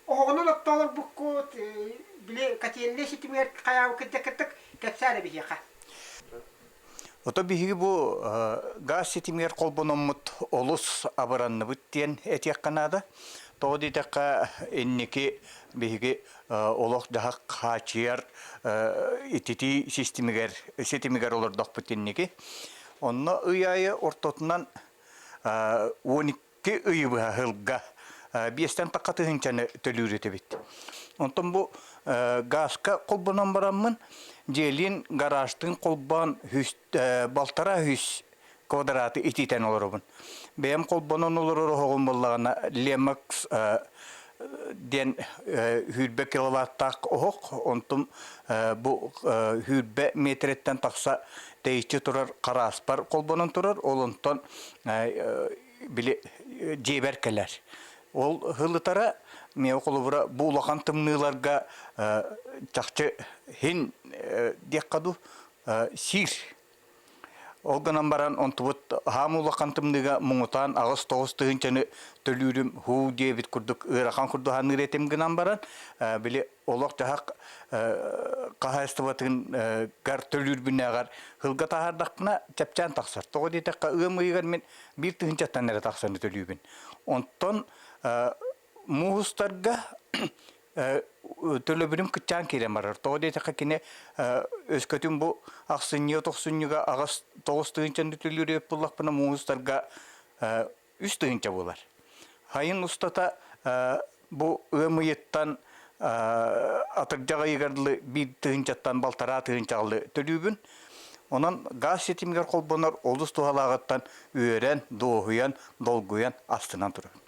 оһоҕунан оттоолорбуккут, били котельнай ситимигэр хайаабыккыт кыттык кэпсээ эрэ биһиэхэ. Ото биһиги бу газ ситимигэр холбономмут олус абыранныбыт диэн этиэххэ наада. Тоҕо диэтэххэ, инники биһиги олох-дьаһах хаачыйар ититии систимигэр, ситимигэр олордохпут инники. Онно ый аайы ортотунан 12 ыйы быһа сылга биэстэн тахха тыһыынчаны төлүүр этибит. Онтон бу газка холбонон бараммын, дьиэлиин гаражтыын холбоон балтараа үс квадраты ититэн олоробун. Бэйэм холбонон олорор оһоҕум буоллаҕына Lemux диэн сүүрбэ киловаттаах оһох, онтум бу сүүрбэ метрэттэн тахса тэйиччи турар харааспар холбонон турар, ол онтон били дьиэбэр кэлэр. Ол һылытара миэхэ холобура бу улахан тымныыларга чахчы һин диэххэ дуу сиир. Ол гынан баран онтубут хаам улахан тымныыга муҥутаан аҕыс-тоҕус тыһыынчаны төлүүрүм һуу диэбит курдук ыарахан курдук саныыр этим гынан баран били олох-дьаһах хаһаайыстыбатыгар төлүүрбүнээҕэр сылга таһаардахпына чэпчээн тахсар. Тоҕо диэтэххэ ыам ыйыгар мин биир тыһыынчаттан эрэ тахсаны төлүүбүн. Онтон муус устарга төлөбүрүм кыччаан киирэн барар. Тоҕо диэтэххэ кини өскөтүн бу ахсынньы тохсунньуга аҕыс тоҕус тыһыынчаны төлүүр эбит буоллахпына муус устарга үс тыһыынча буолар. Сайын устата бу ыам ыйыттан атырдьах ыйыгар дылы биир тыһыынчаттан балтараа тыһыынчаҕа төлүүбүн. Онон газ ситимигэр холбонор олус туһалааҕыттан үөрэн, дуоһуйан, долгуйан, астынан турабын.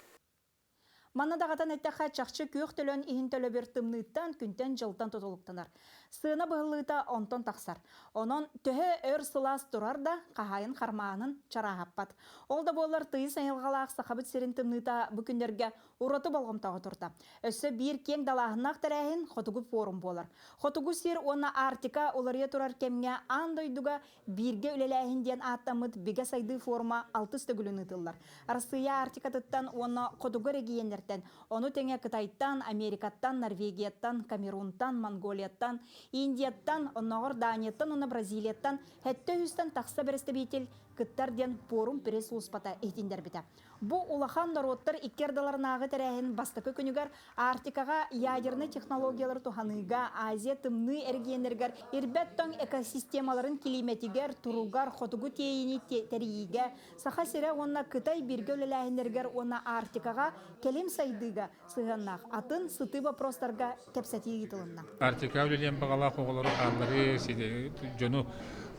Манна даҕатан эттэххэ, чахчы күөх төлөн иһин төлөбүр тымныыттан, күнтэн-дьылтан тутулуктанар. Сыана быһыллыыта онтон тахсар. Онон төһө өр сылаас турар да, хаһаайын хармаанын чарааһаппат. Ол да буоллар тыйыс айылҕалаах Сахабыт сирин тымныыта бу күннэргэ ураты болҕомтоҕо турда. Өссө биир киэҥ далааһыннаах тэрээһин Хотугу форум буолар. Хотугу сир уонна Арктика уларыйа турар кэмҥэ аан дойдуга Бииргэ үлэлээһин диэн ааттаммыт Бигэ сайдыы форума алтыс төгүлүн ыытыллар. Арассыыйа Арктикатыттан уонна хотугу эрэгийиэннэртэн, ону тэҥэ Кытайтан, Америкаттан, Норвегияттан, Камерунтан, Монголияттан, Индияттан, оннооҕор Данияттан уонна Бразилияттан сэттэ үстэн тахса бэрэстэбиитэл кыттар диэн пуорум пресс-сулууспата иһитиннэрбитэ. Бу улахан норуоттар икки ардыларынааҕы тэрээһин бастакы күнүгэр Арктикаҕа ядернай технологиялары туһаныыга, Азия тымныы эрэгийиэннэригэр ирбэт тоҥ экосистемаларын килиимэтигэр, туругар, хотугу тиэйиини тэрийиигэ, Саха сирэ уонна Кытай бииргэ үлэлээһиннэригэр уонна Арктикаҕа кэлим сайдыыга сыһыаннаах атын сытыы боппуруостарга кэпсэтии ыытылынна. Арктикаҕа үлэлиэн баҕалаах оҕолору хаалларыы, дьону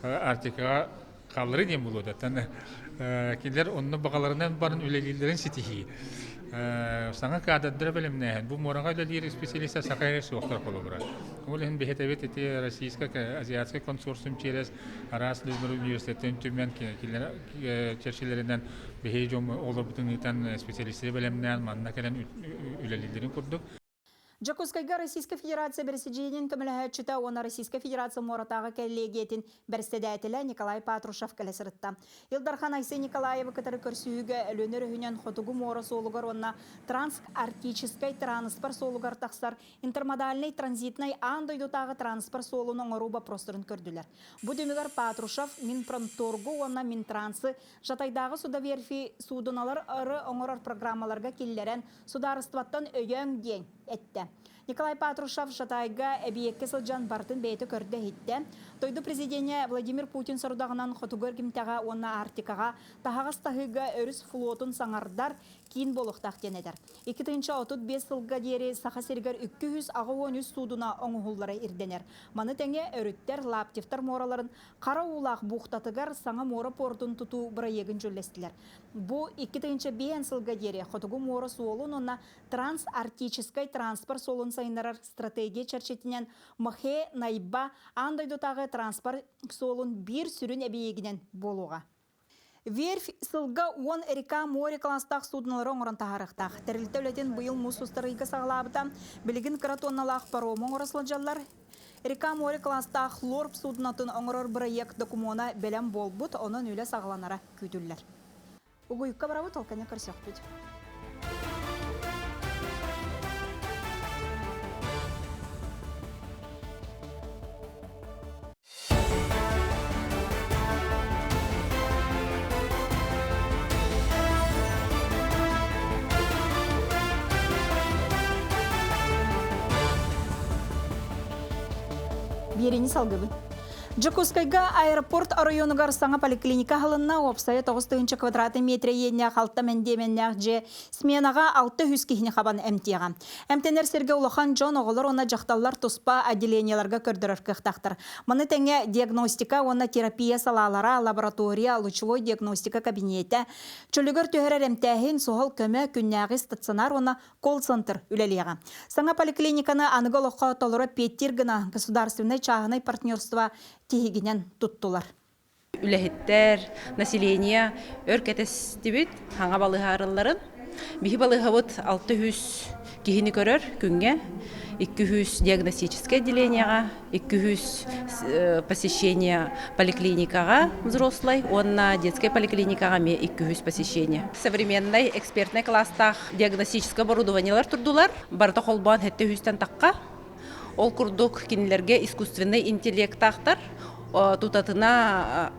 Арктикаҕа хаалларыы диэн буолуо да кинилэр онно баҕаларынан баран үлэлииллэрин ситиһии. Саҥа кадрдары бэлэмнээһин. Бу муораҕа үлэлиир специалистар саха эрэ суохтар холобура. Ол иһин биһиэтэбит ити российскай азиатскай консорциум через араас университеттэн түмэн кинилэр чэрчилэринэн биһиги дьон оҕолорбутун ыытан специалистары бэлэмнээн манна кэлэн үлэлииллэрин курдук. Дьокуускайга Российскай Федерация Бэрэсидьиэнин көмөлөһөөччүтэ уонна Российскай Федерация муоратааҕы кэллиэгийэтин бэрэссэдээтэлэ Николай Патрушев кэлэ сырытта. Ил Дархан Айсен Николаевы кытары көрсүһүүгэ Өлүөнэ өрүһүнэн Хотугу муора суолугар уонна Трансарктическай тырааныспар суолугар тахсар интермодальнай транзитнай аан дойдутааҕы транспорт суолун оҥоруу боппуруостарын көрдүлэр. Бу түмүгэр Патрушев Минпромторгу уонна Минтрансы Жатайдааҕы судоверфи суудуналары оҥорор программаларга киллэрэн судаарыстыбаттан өйөөҥ диэн эттэ. Николай Патрушев Жатайга эбийиэккэ сылдьан барытын бэйэтэ көрдө-иһиттэ. Дойду президенэ Владимир Путин сорудаҕынан Хотугу эргимтэҕэ уонна Арктикаҕа таһаҕас таһыыга өрүс флотун саҥардар киин буолуохтаах диэн этэр. 2035 сылга диэри Саха сиригэр 283 суудуна оҥоһуллара ирдэнэр. Маны тэҥэ өрүттэр Лаптевтар муораларын Хара уулаах бухтатыгар саҥа муора пуордун тутуу бырайыагын дьүүллэстилэр. Бу 2005 сылга диэри Хотугу муора суолун уонна трансарктическай транспорт суолун сайыннарар стратегия чэрчитинэн Мохэ Найба аан дойдутааҕы транспорт суолун биир сүрүн эбийиэгинэн буолуоҕа. Верфь сылга 10 река море класстаах суднолары оҥорон таһаарыахтаах. Тэрилтэ үлэтин быйыл муус устар ыйга саҕалаабыта. Билигин кыра туонналаах парому оҥоро сылдьаллар. Река море класстаах лорп суднотун оҥорор бырайыак докумуона бэлэм буолбут, онон үлэ саҕаланара күүтүллэр. Угуйукка барабыт, ол кэннэ көрсөхпүт. Биэриини салгыбын. Дьокуускайга аэропорт оройуонугар саҥа поликлиника аһылынна. Уопсайа 9 квадратный метр иэннээх алта мэндиэмэннээх дьиэ сменаҕа 600 киһини хабан эмтиэҕэ. Эмтэнэр сиргэ улахан дьон, оҕолор уонна дьахталлар туспа отделениеларга көрдөрөр кыахтаахтар. Маны тэҥэ диагностика уонна терапия салаалара, лаборатория, лучевой диагностика кабинета, чөлүгэр түһэрэр эмтээһин, суһал көмө, күннээҕи стационар уонна колл-центр үлэлиэҕэ. Саҥа поликлиниканы аныгы олоххо толору эппиэттиир гына государственнай чааһынай партнерство тиһигинэн туттулар. Үлэһиттэр, население өр кэтэстибит хаҥа балыыһа арылларын. Биһи балыыһабыт 600 киһини көрөр күҥҥэ, 200 диагностическай отделениеҕа, 200 посещение поликлиникаҕа взрослай уонна детскай поликлиникаҕа эмиэ 200 посещение. Современнай экспертнай класстаах диагностическай оборудованиелар турдулар. Барыта холбоон 700-тэн тахха. Ол курдук кинилэргэ искусственнай интеллектаахтар тутатына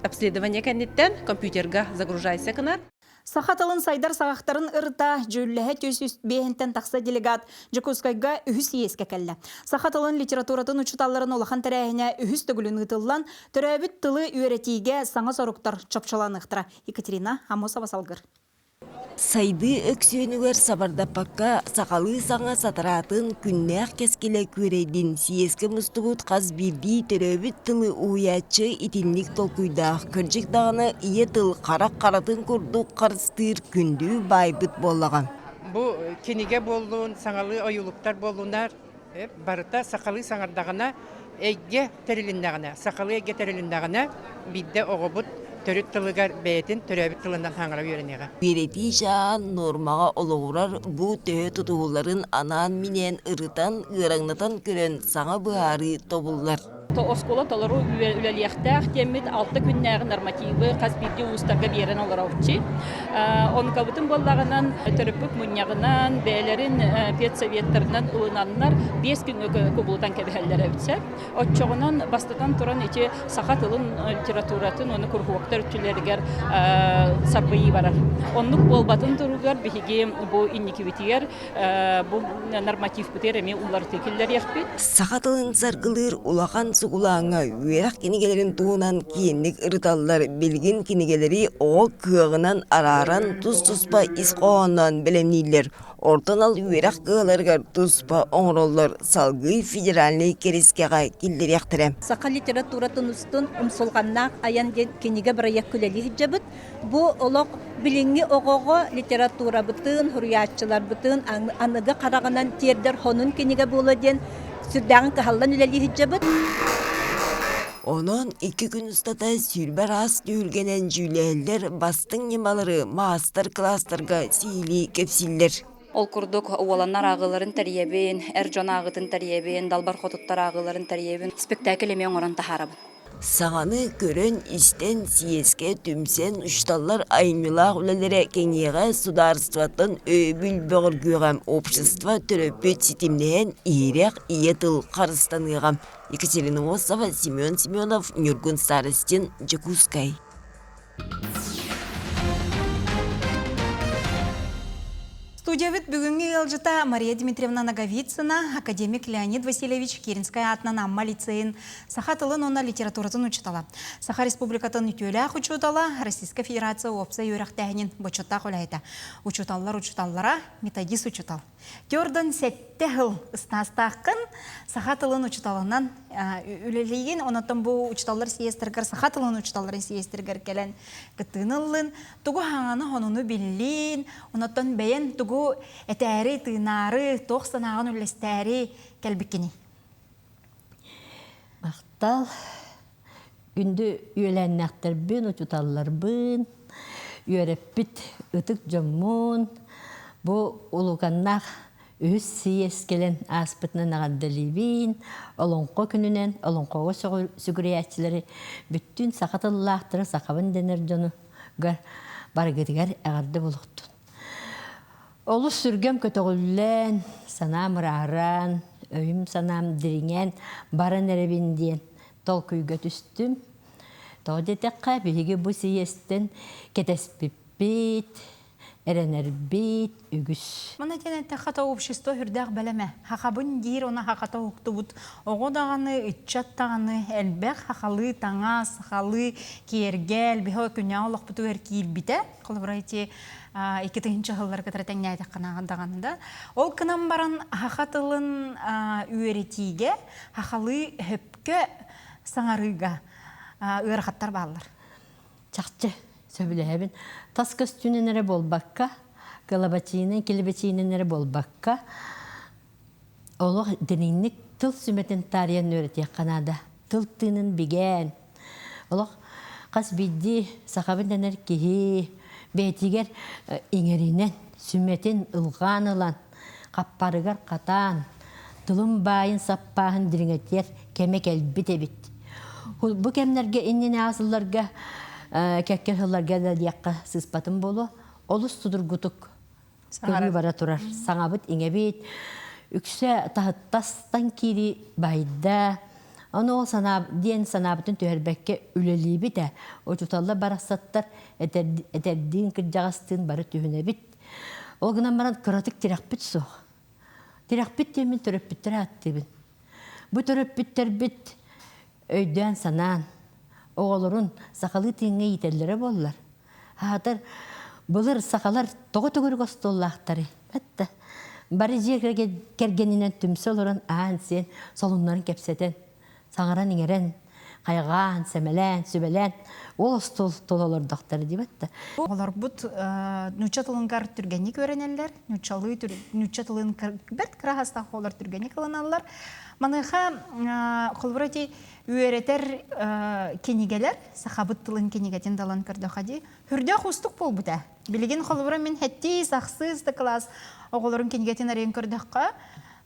обследование кэнниттэн компьютерга загружайся гынар. Саха тылын сайдар саҕахтарын ырыта дьүүллэһэ түс биэһинтэн тахса делегат Дьокуускайга үһүс иэскэ кэллэ. Саха тылын литературатын учууталларын улахан тэрээһинэ үһүс төгүлүн ыытыллан, төрөөбүт тылы үөрэтиигэ саҥа соруктар чопчуланыахтара. Екатерина Амосова салгыр. Сайдыы өксүөнүгэр сабардаппакка сахалыы саҥа сатараатын күннээх кэскилэ күөрэйдин съезкэ мустубут хас биирдии төрөөбүт тылы уһуйааччы итинник толкуйдаах, кырдьык даҕаны ийэ тыл харах харатын курдук харыстыыр күндү баайбыт буоллаҕа. Бу кинигэ буоллун, саҥалыы ойуулуктар буоллунар, барыта сахалыы саҥардаҕына, эйгэ тэрилиннэҕинэ, сахалыы эйгэ тэрилиннэҕинэ, биирдэ оҕобут төрүт тылыгар бэйэтин төрөөбүт тылынан хаҥара үөрэниэҕэ. Үөрэтии чаан нуормаҕа олоҕурар бу төһө тутуһулларын анаан-минээн ырытан, ыараҥнатан көрөн саҥа быһаарыы тобуллар. Оскуола толору үлэлиэхтээх диэммит алта күннээҕи нормативы хас биирдии улуустарга биэрэн олорооччу. Онукабытын буоллаҕынан төрөппүт мунньаҕынан, бэйэлэрин педсоветтарынан ылынаннар биэс күҥҥэ кубулутан кэбиһэллэр эбит сөп. Оччоҕунан бастатан туран ити саха тылын литературатын уонна куруһуоктар өттүлэригэр сарбыйыы барар. Оннук буолбатын туругар биһиги бу инникибитигэр бу нормативпытыгар эмиэ уларытыы киллэриэхпит. Саха тылын саргылыыр улахан сугулааҥҥа үөрэх кинигэлэрин туһунан киэҥник ырыталлар. Билигин кинигэлэри оҕо кыаҕынан арааран тус-туспа ис хоһоонноон бэлэмнииллэр. Орто анал үөрэх кыһаларыгар туспа оҥороллор, салгыы федеральнай кэрискэҕэ киллэриэхтэрэ. Саха литературатын устун умсулҕаннаах айан диэн кинигэ бырайыак үлэлии сылдьабыт. Бу олох билиҥҥи оҕоҕо литературабытын, суруйааччыларбытын аныгы хараҕынан тиэрдэр сонун кинигэ буолуо диэн сүрдээҕин кыһаллан үлэлии сылдьабыт. Онон икки күн устата 20 араас түһүлгэнэн дьүүллэһэллэр, бастыҥ ньымалары маастар-кылаастарга сиһилии кэпсииллэр. Ол курдук уоланнар ааҕыыларын тэрийэбин, эр дьон ааҕыытын тэрийэбин, далбар хотуттар ааҕыыларын тэрийэбин, спектакль эмиэ оҥорон таһаарабын. Саҥаны көрөн-истэн, съезкэ түмсэн учууталлар айымньылаах үлэлэрэ кэҥиэҕэ судаарыстыбаттан өйөбүл бөҕөргүөҕэ, общество төрөппүт ситимнэһэн иһирэх ийэ тыл харыстаныаҕа. Екатерина Осова, Семен Семенов, Ньургун Старостин, Дьокуускай. Студиябыт бүгүҥҥү ыалдьыта Мария Дмитриевна Ноговицына, академик Леонид Васильевич Киринскай аатынан Амма лицейин саха тылын уонна литературатын учуутала, Саха Республикатын үтүөлээх учуутала, Российскай Федерация уопсай үөрэхтээһинин бочуоттаах үлэһитэ, учууталлар учууталлара, методист учуутал. Төрдөн сэттэ сыл ыстаастааххын саха тылын учууталынан үлэлиигин, онон бу учууталлар съезтэригэр саха тылын учууталларын съезтэригэр кэлэн кыттыыны ыллын, тугу хаҥаны хонуну биллин, онон бэйэн тугу этээри, тыынаары, туох санааҕын үллэстээри кэлбиккиний? Махтал. Күндү үөлээннээхтэрбин, учууталларбын, үөрэппит ытык дьоммун, бу улуканнаах үһүс сийиэс кэлэн ааспытынан эҕэрдэлиибин, Олоҥхо күнүнэн олоҥхоҕо сүгүрүйээччилэри бүттүүн саха тыллаахтары сахабын дэнэр дьонугар барыгытыгар эҕэрдэ буолуохтун. Олус сүргэм көтөҕүллэн, санаам ырааһыран, өйүм-санаам дириҥээн баран эрэбин диэн толкуйга түстүм. Тоҕо диэтэххэ, биһиги бу сийиэстэн кэтэспиппит, эрэнэрбит үгүс. Маны диэн эттэххэ, то общество үрдээх бэлэмэ. Хахабын диир, оны хахата уһуктубут. Оҕо даҕаны, ыччат даҕаны элбэх хахалыы таҥас, сахалыы киэргэл, биһи күннээҕи олохпутугар киирбитэ. Холобура ити 2000 сыллары кытары тэҥнээтэххэ даҕаны да. Ол гынан баран саха тылын үөрэтиигэ сахалыы өпкө саҥарыыга ыарахаттар бааллар. Чахчы сөбүлэһэбин. Тас көстүүнэн эрэ буолбакка, кылабачыынан, килэбэчиинэн эрэ буолбакка, олох дириҥник тыл сүмэтин таарыйан үөрэтиэххэ наада. Тыл тыынын бигээн, олох хас биирдии сахабын дэнэр киһи бэйэтигэр иҥэринэн, сүмэтин ылҕаан ылан, хаппарыгар хатаан, тылын баайын саппааһын дириҥэтиэр кэмэ кэлбит эбит. Бу кэмнэргэ иннинээҕи сылларга кэккэ сылларга да диэххэ сыыспатым буолуо, олус судургутук көрүү бара турар. Саҥабыт иҥэбит, үксэ таһыттастан киирии байда. Ону ол санаа диэн санаабытын түһэрбэккэ үлэлиибит ээ. Учууталлар барахсаттар этэрдиин кырдьаҕастыын бары түһүнэбит. Ол гынан баран кыратык тирэхпит суох. Тирэхпит диэммин төрөппүттэри ааттыыбын. Бу төрөппүттэрбит өйдөөн-санаан, оҕолорун сахалыы тыыҥҥа иитэллэрэ буоллар, аатар былыр сахалар тоҕо төгүрүк остуоллаахтарый? Этте бары дьиэ кэргэнинэн түмсэ олорон аһаан-сиэн, солуннарын кэпсэтэн, саҥаран-иҥэрэн, хайҕаан, сэмэлээн, сүбэлээн ол остуол тула олордохторо диэбэт да. Оҕолорбут нуучча тылыгар түргэнник үөрэнэллэр, нууччалыы нуучча тылын бэрт кыра саастаах оҕолор түргэнник ылыналлар. Маныаха холобура ити үөрэтэр кинигэлэр сахабыт тылын кинигэтин далан көрдөххө дии үрдээх уустук буолбута. Билигин холобура мин хэттиис, ахсыс да кылаас оҕолорун кинигэтин арыйан көрдөххө,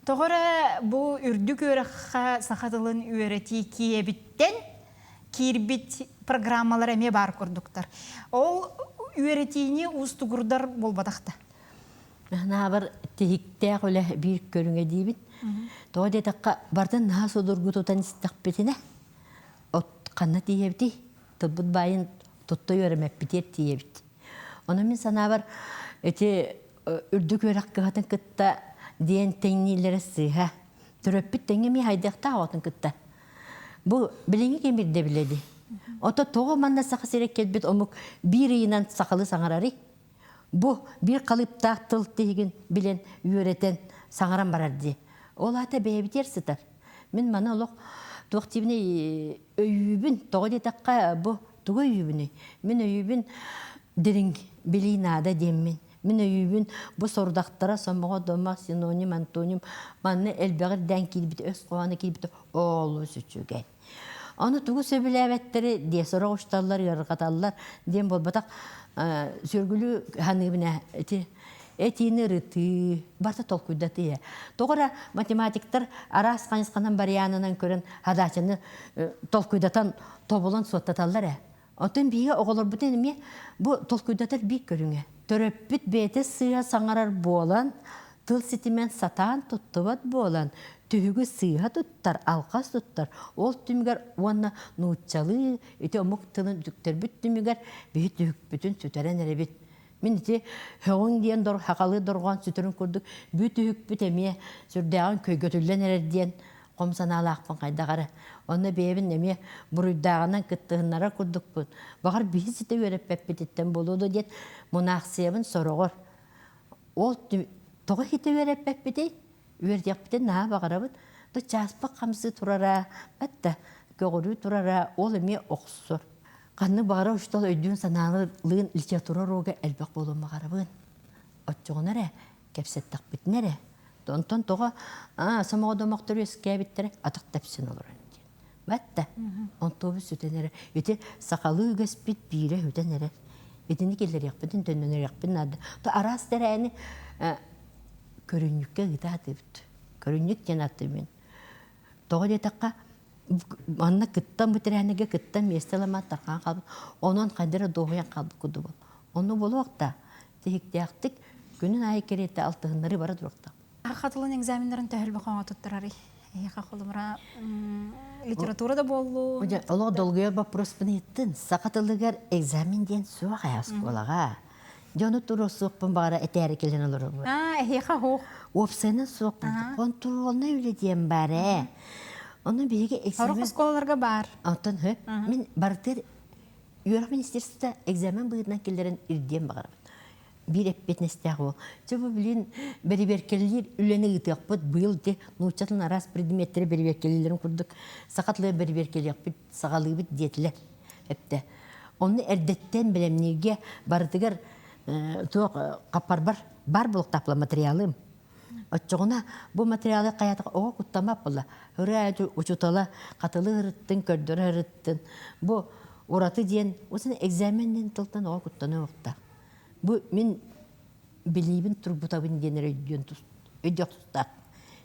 Тоҕо эрэ бу үрдүк үөрэххэ саха тылын үөрэтии киэбиттэн киирбит программалар эмиэ баар курдуктар. Ол үөрэтиини уустугурдар буолбатах да. Наһаабар тиһиктээх үлэ биир көрүҥэ диибин. Тоҕо диэтэххэ, барытын наһаа судургу тутан истэхпитинэ, от ханна тиийэбитий? Тылбыт баайын тутта үөрэммэппитигэр тиийэбит. Онон мин санаабар, ити үрдүк үөрэх кыһатын кытта диэн тэҥнииллэрэ сыыһа. Төрөппүт тэҥҥэ эмиэ хайдахтаах оҕотун кытта. Бу билиҥҥи кэм ирдэбилэ дии. Ото тоҕо манна Саха сирэ кэлбит омук биир ыйынан сахалыы саҥарарый? Бу биир халыыптаах тыл тиһигин билэн, үөрэтэн, саҥаран барар дии. Ол аата бэйэбитигэр сытар. Мин маны олох туох диибиний өйүүбүн. Тоҕо диэтэххэ, бу тугу өйүүбүнүй? Мин өйүүбүн дириҥ билии наада диэммин. Мин өйүүбүн бу сорудахтара сомоҕо домох, синоним, антоним манна элбэҕи ирдээн киирбит, өс хоһооно киирбит олус үчүгэй. Ону тугу сөбүлээбэттэри диэ сорох усталлар, ыарырҕаталлар диэн буолбатах сүргүлүү саныыбын ээ ити. Этиини ырытыы, барыта толкуйдатыы. Тоҕо эрэ математиктар араас хайысханан барыйаанынан көрөн задачаны толкуйдатан тобулан суоттаталлар ээ. Оттон биһиги оҕолорбутун эмиэ бу толкуйдатар биир көрүҥэ. Төрөппүт бэйэтэ сыыһа саҥарар буолан, тыл ситимин сатаан туттубат буолан, түһүгү сыыһа туттар, алҕас туттар. Ол түмүгэр уонна нууччалыы ити омук тылын үтүктэрбит түмүгэр биһи түһүкпүтүн сүтэрэн эрэбит. Мин ити һөҕүҥ диэн дор хахалыы дорҕоон сүтэрин курдук бү түһүкпүт эмиэ сүрдээҕин көйгөтүллэн эрэр диэн хом санаалаахпын хайдах эрэ. Онно бэйэбин эмиэ буруйдааҕынан кыттыһыннарар курдукпун. Баҕар биһи ситэ үөрэппэппититтэн буолуо дуо диэн мунаахсыйабын сороҕор. Ол тоҕо ситэ үөрэппэппитий? Үөрдиэхпитин наһаа баҕарабыт. Да чааспах хамсыы турара, батта көҕүрүү турара ол эмиэ охсор. Ханнык баҕарар учуутал өйдүүн-санаалыын литература уруога элбэх буолуон баҕарабын. Оччоҕуна эрэ кэпсэттэхпитинэ эрэ онтон тоҕо сомоҕо домохтор үөскээбиттэрэ атах тэпсэн олорон диэн. Батта онтуобут сүтэн эрэ. Ити сахалыы үгэспит биирэ сүтэн эрэр. Итини киллэриэхпитин, төннөнөрүөхпүн наада. То араас тэрээни көрүнньүккэ ыыта сатыыбыт. Көрүнньүк диэн ааттыыбын. Тоҕо диэтэххэ, манна кыттан бу тэрээһиннэргэ кыттан миэстэ ыламаат тарҕаан хаалбыт. Онон хайда эрэ дуоһуйан хаалбыт курдук. Онно буолуох да тиһиктээхтик күнүн аайы кэриэтэ алтыһыннарыы бара туруохтаах. Саха тылын экзаменнарын төһө элбэх оҥо туттарарый? Эһиэхэ холобура литература да буоллун. Олох долгуйар боппуруоспун ыйыттын. Саха тылыгар экзамен диэн суох ээ оскуолаҕа. Дьону туруорсуохпун баҕара этээри кэлэн олоробун. Аа, эһиэхэ суох. Уопсайынан суох Хонтуруолунай үлэ диэн баар ээ. Ону биһиги экзамен... Сорох оскуолаларга баар. Онтон мин барытыгар үөрэх министерствота экзамен быһыытынан киллэрэн ирдиэн баҕарабын. Биир эппиэтинэстээх уол. Чэ бу билин бэрэбиэркэлиир үлэни ыытыахпыт. Быйыл ити нуучча тылын араас предметтэри бэрэбиэркэлииллэрин курдук саха тылын бэрэбиэркэлиэхпит, саҕалыыбыт диэтилэр. Эптэ. Онно эрдэттэн бэлэмнииргэ барытыгар туох хаппарбар бар буолуохтаах материалым. Оччоҕуна бу материалы хайаатах оҕо куттаммат буолла. Ырыа учуутала хатылы ырыттын, көрдөрө ырыттын. Бу ураты диэн усын экзаменнен тылтан оҕо куттаныахтаах. Бу мин билиибин тургутабын диэн эрэ өйдүөн өйдүөх тустаах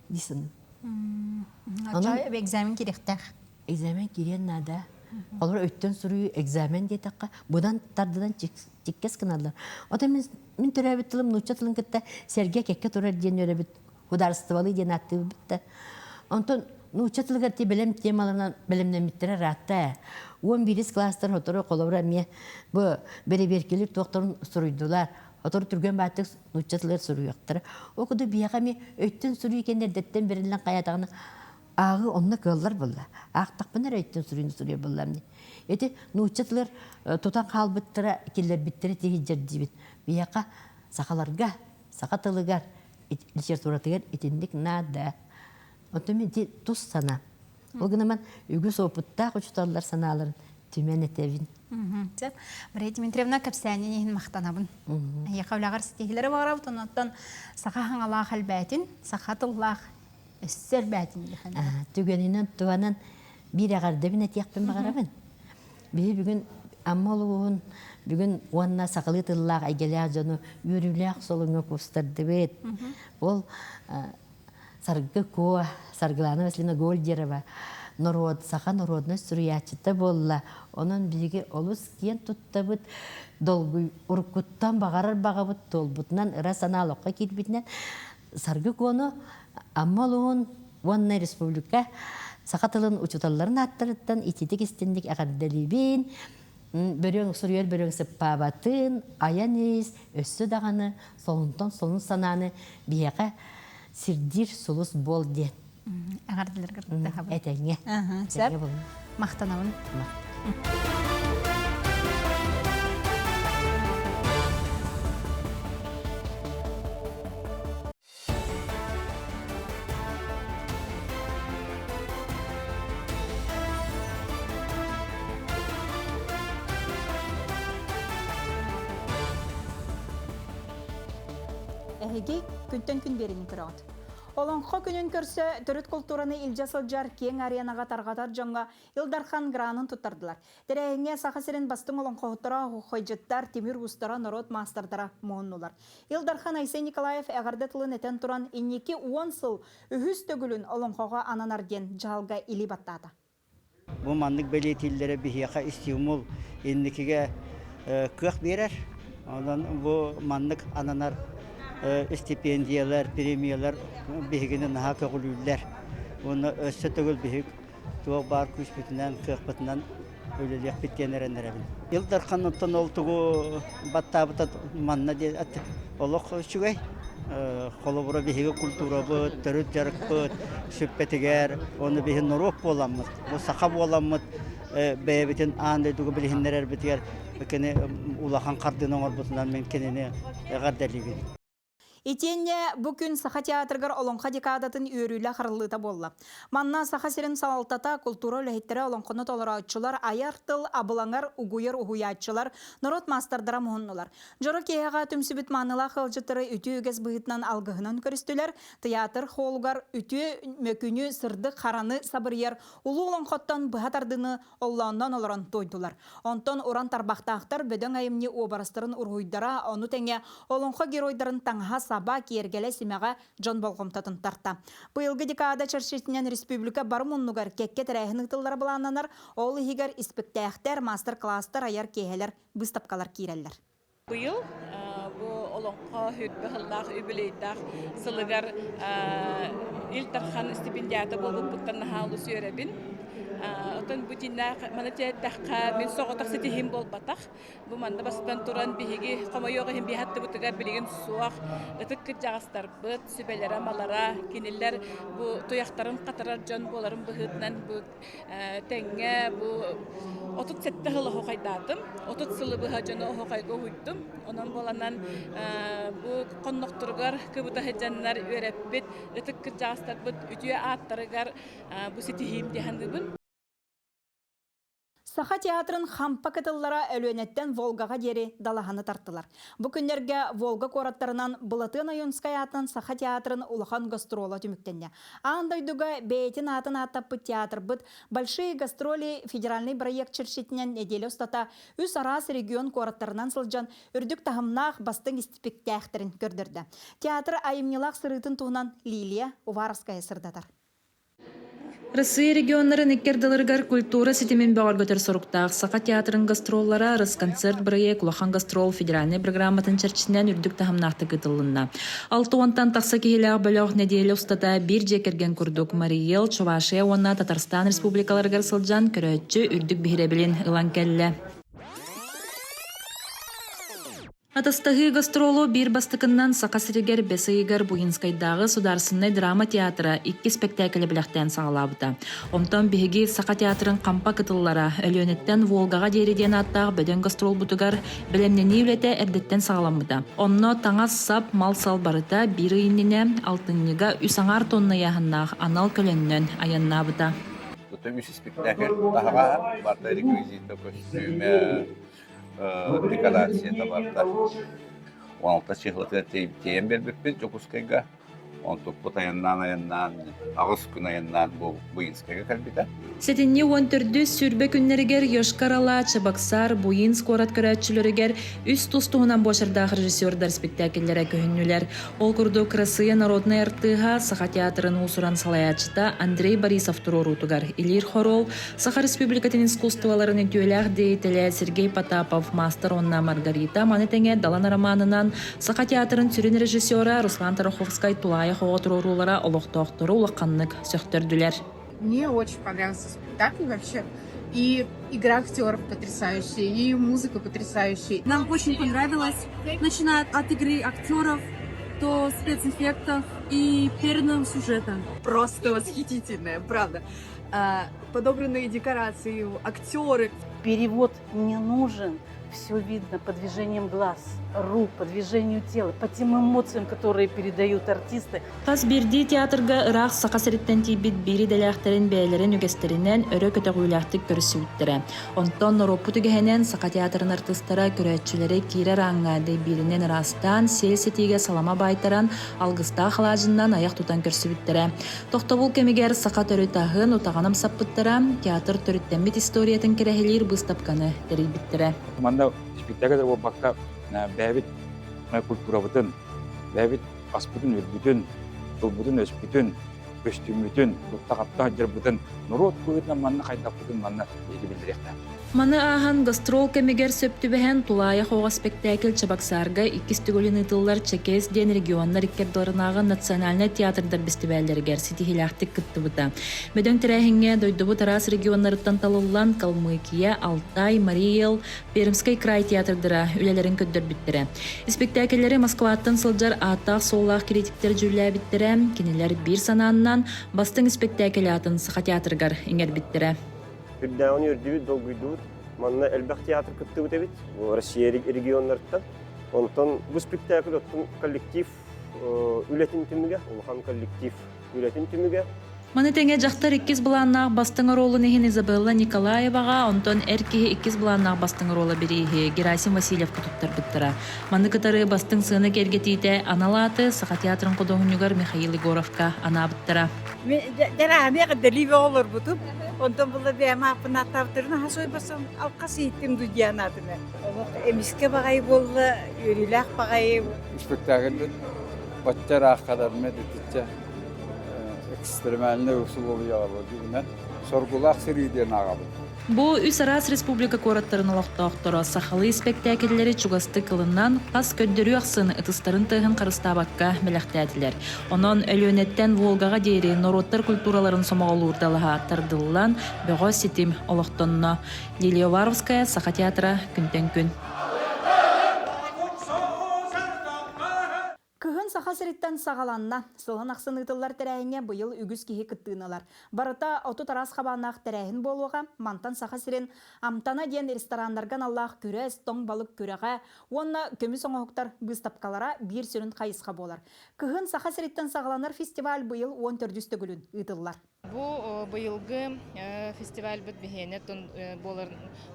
дии саныыбын. Онон экзамен кириэхтээх. Экзамен кириэн наада. Олор өйтөн суруйуу экзамен диэтэххэ, быдан тардынан чиккэс гыналлар. Оттон мин, мин төрөөбүт тылым нуучча тылын кытта сэргэ кэккэ турар диэн үөрэбит худаарыстыбалыы диэн ааттыыбыт да. Онтон нуучча тылыгар ти бэлэм темаларынан бэлэмнэммиттэрэ ыраатта ээ. 11 класстар сотору холобура эмиэ бу бэрэбиэркэлиир туохтарын суруйдулар. Сотору түргэн бааттык нуучча тылыгар суруйуохтара. Ол курдук биһиэхэ эмиэ өйтөн суруйуу кэннэ эрдэттэн бэриллэн хайаатаҕына ааҕыы онно кыаллар буолла. Аахтахпына эрэ өйтөн суруйууну суруйар буоллам дии. Ити нуучча тылыгар тутан хаалбыттара, киллэрбиттэрэ тиһидьэр диибин. Биһиэхэ сахаларга, саха тылыгар, литературатыгар итинник наада. Оттон мин ити тус санаам. Ол гынан үгүс опыттаах учууталлар санааларын түмэн этэбин. Сөп. Мария Дмитриевна кэпсээнин иһин махтанабын. Эйиэхэ үлэҕэр ситиһиилэри баҕарабыт, оннуттан саха хаҥалаах элбээтин, саха тыллаах өссө элбээтин диэхин. Түгэнинэн туһанан биир эҕэрдэбин этиэхпин баҕарабын. Биһи бүгүн Амма улууһун бүгүн уонна сахалыы тыллаах эйгэлээх дьону үөрүүлээх солуҥҥа куустардыбыт. Ол Саргы Куо, Саргылана Васильевна Гольдерова норуот, саха народнай суруйааччыта буолла. Онон биһиги олус киэн туттабыт, долгуй уруккуттан баҕарар баҕабыт туолбутунан, ыра санаа олоххо киирбитинэн Саргы Куону Амма улууһун уонна республика саха тылын учууталларын ааттарыттан ититик истинник эҕэрдэлиибин. Бөрүөҥ суруйар бөрүөҥ сыппаабатын, айан ис, өссө даҕаны солунтан солун санааны биһиэхэ сирдиир сулус буол диэн. Эҕэрдэлэргэр Этэҥҥэ. Сөп. Махтанабын. Эһиги күнтэн күн биэриини көрөҕүт. Олоҥхо күнүн көрсө төрүт култуураны илдьэ сылдьар киэҥ аренаҕа тарҕатар дьоҥҥо Ил Дархан гранын туттардылар. Тэрээһиҥҥэ Саха сирин бастыҥ олоҥхоһуттара, хойдьуттар, тимир уустара, норуот маастардара муһуннулар. Ил Дархан Айсен Николаев эҕэрдэ тылын этэн туран, инники уон сыл үһүс төгүлүн олоҥхоҕо ананар диэн дьаһалга илии баттаата. Бу маннык бэлиэтииллэрэ биһиэхэ стимул инникигэ кыах биэрэр. Онон бу маннык ананар стипендиялар, премиялар биһигини наһаа көҕүлүүллэр. Уонна өссө төгүл биһик туох баар күүспүтүнэн, кыахпытынан үлэлиэхпит диэн эрэнэрэбин. Ил Дархан оттон ол тугу баттаабыта манна диэн олох үчүгэй. Холобура биһиги культурабыт, төрүт дьарыкпыт сүппэтигэр, уонна биһи норуот буоламмыт, бу саха буоламмыт бэйэбитин аан дойдуга билиһиннэрэрбитигэр кини улахан хардыыны оҥорбутунан мин кинини эҕэрдэлиибин. Итиэннэ бу күн Саха театрыгар Олоҥхо декадатын үөрүүлээх арыллыыта буолла. Манна Саха сирин салалтата, култуура үлэһиттэрэ, олоҥхону толорооччулар, айар тыл абылаҥар угуйар уһуйааччылар, норуот маастардара муһуннулар. Дьоро киэһэҕэ түмсүбүт маанылаах ыалдьыттары үтүө үгэс быһыытынан алгыһынан көрүстүлэр. Тыйаатыр холугар үтүө мөкүнү, сырдык хараны сабырыйар улуу олоҥхоттон быһа тардыыны оллоонноон олорон туойдулар. Онтон уран тарбахтаахтар бөдөҥ айымньы уобарастарын уруһуйдара, ону тэҥэ олоҥхо геройдарын таҥаһа-саба, киэргэлэ, симэҕэ дьон болҕомтотун тарта. Быйылгы декада чэрчитинэн республика бары муннугар кэккэ тэрээһин ыытыллара былааннанар, ол иһигэр испиктээхтэр, маастар-кылаастар, айар киэһэлэр, быыстапкалар киирэллэр. Быйыл бу олоҥхо хүрбэ сыллаах үбүлүөйдээх сылыгар Ил Дархан стипендиата буолбуппуттан наһаа олус үөрэбин. Оттон бу дьиннээх маны тиэрдэххэ мин соҕотох ситиһиим буолбатах. Бу манна бастатан туран биһиги хомойуох иһин биһи аттыбытыгар билигин суох ытык кырдьаҕастарбыт сүбэлэрэ-амалара кинилэр бу туйахтарын хатарар дьон буоларын быһыытынан бу Тэҥҥэ бу 37 сыл оһуохайдаатым. 30 сылы быһа дьону оһуохайга уһуйдум. Онон буоланан бу хоннохторугар кыбыта сылдьаннар үөрэппит ытык кырдьаҕастарбыт үтүө ааттарыгар бу ситиһиим дии саныыбын. Саха театрын хампа кытыллара Өлүөнэттэн Волгаҕа диэри далаһаны тартылар. Бу күннэргэ Волга куораттарынан Былатыан Ойуунскай аатынан Саха театрын улахан гастрола түмүктэннэ. Аан дойдуга бэйэтин аатын ааттаппыт театрбыт Большие гастроли федеральный проект чэрчитинэн нэдиэлэ устата үс араас регион куораттарынан сылдьан үрдүк таһымнаах бастыҥ испиктээхтэрин көрдөрдө. Театр айымньылаах сырыытын туһунан Лилия Уваровская сырдатар. Россия регионнарын икки ардыларыгар культура ситимин бөҕөргөтөр соруктаах Саха театрын гастроллара Росконцерт бырайыак улахан гастрол федеральнай программатын чэрчитинэн үрдүк таһымнаахтык ыытыллынна. Алта уонтан тахса киһилээх бөлөх нэдиэлэ устата биир дьиэ кэргэн курдук Марий Эл, Чувашия уонна Татарстан республикаларыгар сылдьан көрөөччү үрдүк биһирэбилин ылан кэллэ. Атастаһыы гастролу биир бастакыннан Саха сиригэр бэс ыйыгар Буинскайдааҕы судаарыстыбаннай драма театра икки спектаклы бэлэхтээн саҕалаабыта. Онтон биһиги Саха театрын хампа кытыллара Өлүөнэттэн Волгаҕа диэри диэн ааттаах бөдөҥ гастролбутугар бэлэмнэнии үлэтэ эрдэттэн саҕаламмыта. Онно таҥас-сап, мал-сал барыта биир ый иннинэ алтынньыга үс аҥаар тонна ыйааһыннаах анал көлөннөн айаннаабыта. Тута үс испиктээкил таһаҕаһа, барыта реквизита, көстүүмэ, декорацията барда. 16 чыһылатыгар тиэйэн биэрбиппит Дьокуускайга. Онтукпут айаннаан-айаннаан, аҕыс күн айаннаан бу Буинскайга кэлбитэ. Сэтинньи 14-үс сүүрбэ күннэригэр Йошкар-Ола, Чебоксар, Буинск куорат көрөөччүлэригэр үс тус-туһунан буочардаах режиссердар спектакльлэрэ көһүннүлэр. Ол курдук, Россия народнай артыыһа, Саха театрын уус-уран салайааччыта Андрей Борисов туруоруутугар Илиир Хорол, Саха Республикатын искусстволарын үтүөлээх деятелэ Сергей Потапов «Мастер уонна Маргарита» маны тэҥэ Далан романынан Саха театрын сүрүн режиссера Руслан Тараховскай тулаайах оҕо туруоруулара олохтоохтору улаханнык сөхтөрдүлэр. Мне очень понравился спектакль вообще. И игра актеров потрясающая, и музыка потрясающая. Нам очень понравилось, начиная от игры актеров до спецэффектов и переданного сюжета. Просто восхитительная, правда. Подобранные декорации, актеры. Перевод не нужен. Все видно по движениям глаз, рук, по движению тела, по тем эмоциям, которые передают артисты. Хас биирдии театрга ыраах Саха сириттэн тиийбит биир идэлээхтэрин бэйэлэрин үгэстэринэн өрө көтөҕүүлээхтик көрсүбүттэрэ. Онтон норуоппут үгэһинэн Саха театрын артыыстара көрөөччүлэри киирэр ааҥҥа дэйбииринэн ыраастаан, сиэл ситиигэ салама баайтаран, алгыстаах алаадьыннан айах тутан көрсүбүттэрэ. Тохтобул кэмигэр саха төрүт аһын утаҕын амсаппыттара, театр төрүттэммит историятын кэрэһилиир быыстапканы тэрийбиттэрэ. Манна спектакль буолбакка, бэйэбит культурабытын, бэйэбит аспытын-үөлбүтүн, тылбытын-өспүтүн, көстүүммүтүн, тутта-хапта сылдьарбытын норуот быһыытынан манна хайдахпытын манна биһиги биллэриэхтээхпит. Маны ааһан гастрол кэмигэр сөп түбэһэн Тулаайах оҕо спектакль Чебоксарга иккис төгүлүн ыытыллар Чэкээс диэн регионнар икки ардыларынааҕы национальнай театрдар бэстибээллэригэр ситиһиилээхтик кыттыбыта. Бөдөҥ тэрээһиҥҥэ дойдубут араас регионнарыттан талыллан Калмыкия, Алтай, Марий Эл, Пермскэй край театрдара үлэлэрин көрдөрбүттэрэ. Испиктээкиллэри Москваттан сылдьар ааттаах-суоллаах критиктэр дьүүллээбиттэрэ, кинилэр биир санааннан бастыҥ испэктээкил аатын Саха театрыгар иҥэрбиттэрэ. Үрдээҕин үөрдүбүт, долгуйдубут. Манна элбэх театр кыттыбыт эбит, Россия регионнарыттан. Онтон бу спектакль оттон коллектив үлэтин түмүгэ, улахан коллектив үлэтин түмүгэ. Маны тэҥэ дьахтар иккис былааннаах бастыҥ оруолун иһин Изабелла Николаеваҕа, онтон эр киһи иккис былааннаах бастыҥ оруола бирииһи Герасим Васильевка туттарбыттара. Маны кытары бастыҥ сыана киэргэтиитэ анал ааты Саха театрын худуоһунньугар Михаил Егоровка анаабыттара. Дьарааны эҕэрдэлии оҕолорбутун, онтон була бэйэм ааппын ааттаабыттарын аһа сойбосом алҕас ииттим дуу диэн аатым Олох эмискэ баҕайы буолла, үөрүүлээх баҕайы. Спектакльбыт бачча ырааххадармет итиччэ экстремальнай усулуобуйаҕа буолдугунан соргулаах сырыы диэн ааҕабыт. Бу үс араас республика куораттарын олохтоохторо сахалыы испэктээкиллэри чугастык ылынан, хас көрдөрүү ахсын ытыстарын тыаһын харыстаабакка бэлэхтээтилэр. Онон Өлүөнэттэн Волгаҕа диэри норуоттар культураларын сомоҕолуур далаһа тардыллан, бөҕө ситим олохтонно. Лилия Уваровская, Саха театра, Күнтэн күн. Кыһын Саха сириттэн саҕаланна. Сылын ахсын ыытыллар тэрээһиҥҥэ быйыл үгүс киһи кыттыыны ылар. Барыта 30 араас хабааннаах тэрээһин буолуоҕа. Мантан Саха сирин амтана диэн рестораннарга аналлаах күрэс, тоҥ балык күрэҕэ уонна көмүс оҥоһуктар быыстапкалара биир сүрүн хайысха буолар. Кыһын Саха сириттэн саҕаланар фестиваль быйыл уон төрдүс төгүлүн ыытыллар. Бу быйылгы фестивальбыт биһиэнэ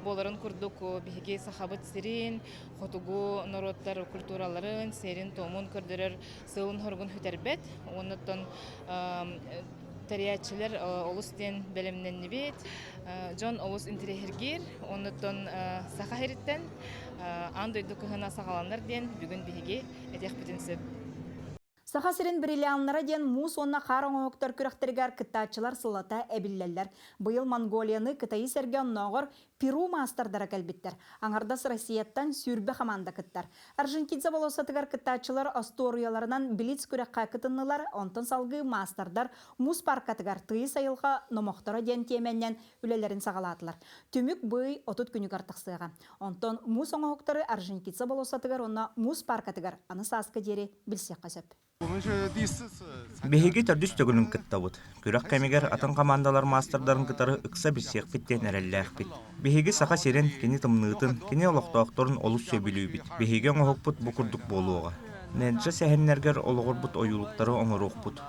буоларын курдук биһиги Сахабыт сирин, хотугу норуоттар культураларын, сиэрин-туомун көрдөрөр сыалын-соругун сүтэрбэт. Оннуттан тэрийээччилэр олус диэн бэлэмнэннибит. Дьон олус интэриэһиргиир. Оннуттан Саха сириттэн аан дойду кыһына саҕаланар диэн бүгүн биһиги этиэхпитин сөп. Саха сирин бриллианнара диэн муус уонна хаар оҥоһуктар күрэхтэригэр кыттааччылар сыллата эбиллэллэр. Быйыл Монголияны, Кытайы сэргэ оннооҕор Перу маастардара кэлбиттэр. Аҥардас Россияттан 20 хамаанда кыттар. Орджоникидзе болуоссатыгар кыттааччылар остуоруйаларынан блиц күрэххэ кытыннылар, онтон салгыы маастардар муус паркатыгар тыйыс айылҕа номохторо диэн тиэмэннэн үлэлэрин саҕалаатылар. Түмүк бый 30 күнүгэр тахсыаҕа. Онтон муус оҥоһуктары Орджоникидзе болуоссатыгар уонна муус паркатыгар аны сааска диэри билсиэххэ сөп. Биһиги төрдүс төгүлүн кыттабыт. Күрэх кэмигэр атын хамаандалар маастардарын кытары ыкса билсиэхпит диэн эрэллээхпит. Биһиги Саха сирин, кини тымныытын, кини олохтоохторун олус сөбүлүүбүт. Биһиги оҥоһукпут бу курдук буолуоҕа. Нэдьэ сэһэннэргэр олоҕурбут ойуулуктары оҥоруохпут.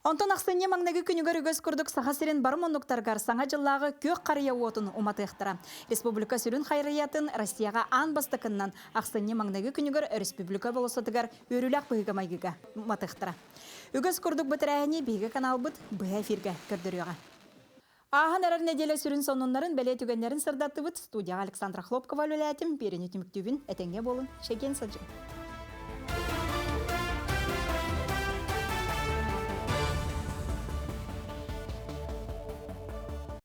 Онтон ахсынньы маҥнайгы күнүгэр үгэс курдук Саха сирин бары муннуктарыгар Саҥа дьыллааҕы күөх харыйа уотун уматыахтара. Республика сүрүн хайрыйатын Россияҕа аан бастакыннан ахсынньы маҥнайгы күнүгэр өрөспүүбүлүкэ болуоссатыгар үөрүүлээх быһыыга-майгыга уматыахтара. Үгэс курдук бу тэрээһини биһиги каналбыт быһа эфиргэ көрдөрүөҕэ. Ааһан эрэр нэдиэлэ сүрүн сонуннарын, бэлиэ түгэннэрин сырдаттыбыт. Студияҕа Александра Хлопкова үлэлээтим. Биэрэни түмүктүүбүн. Этэҥҥэ буолун, чэгиэн сылдьыҥ.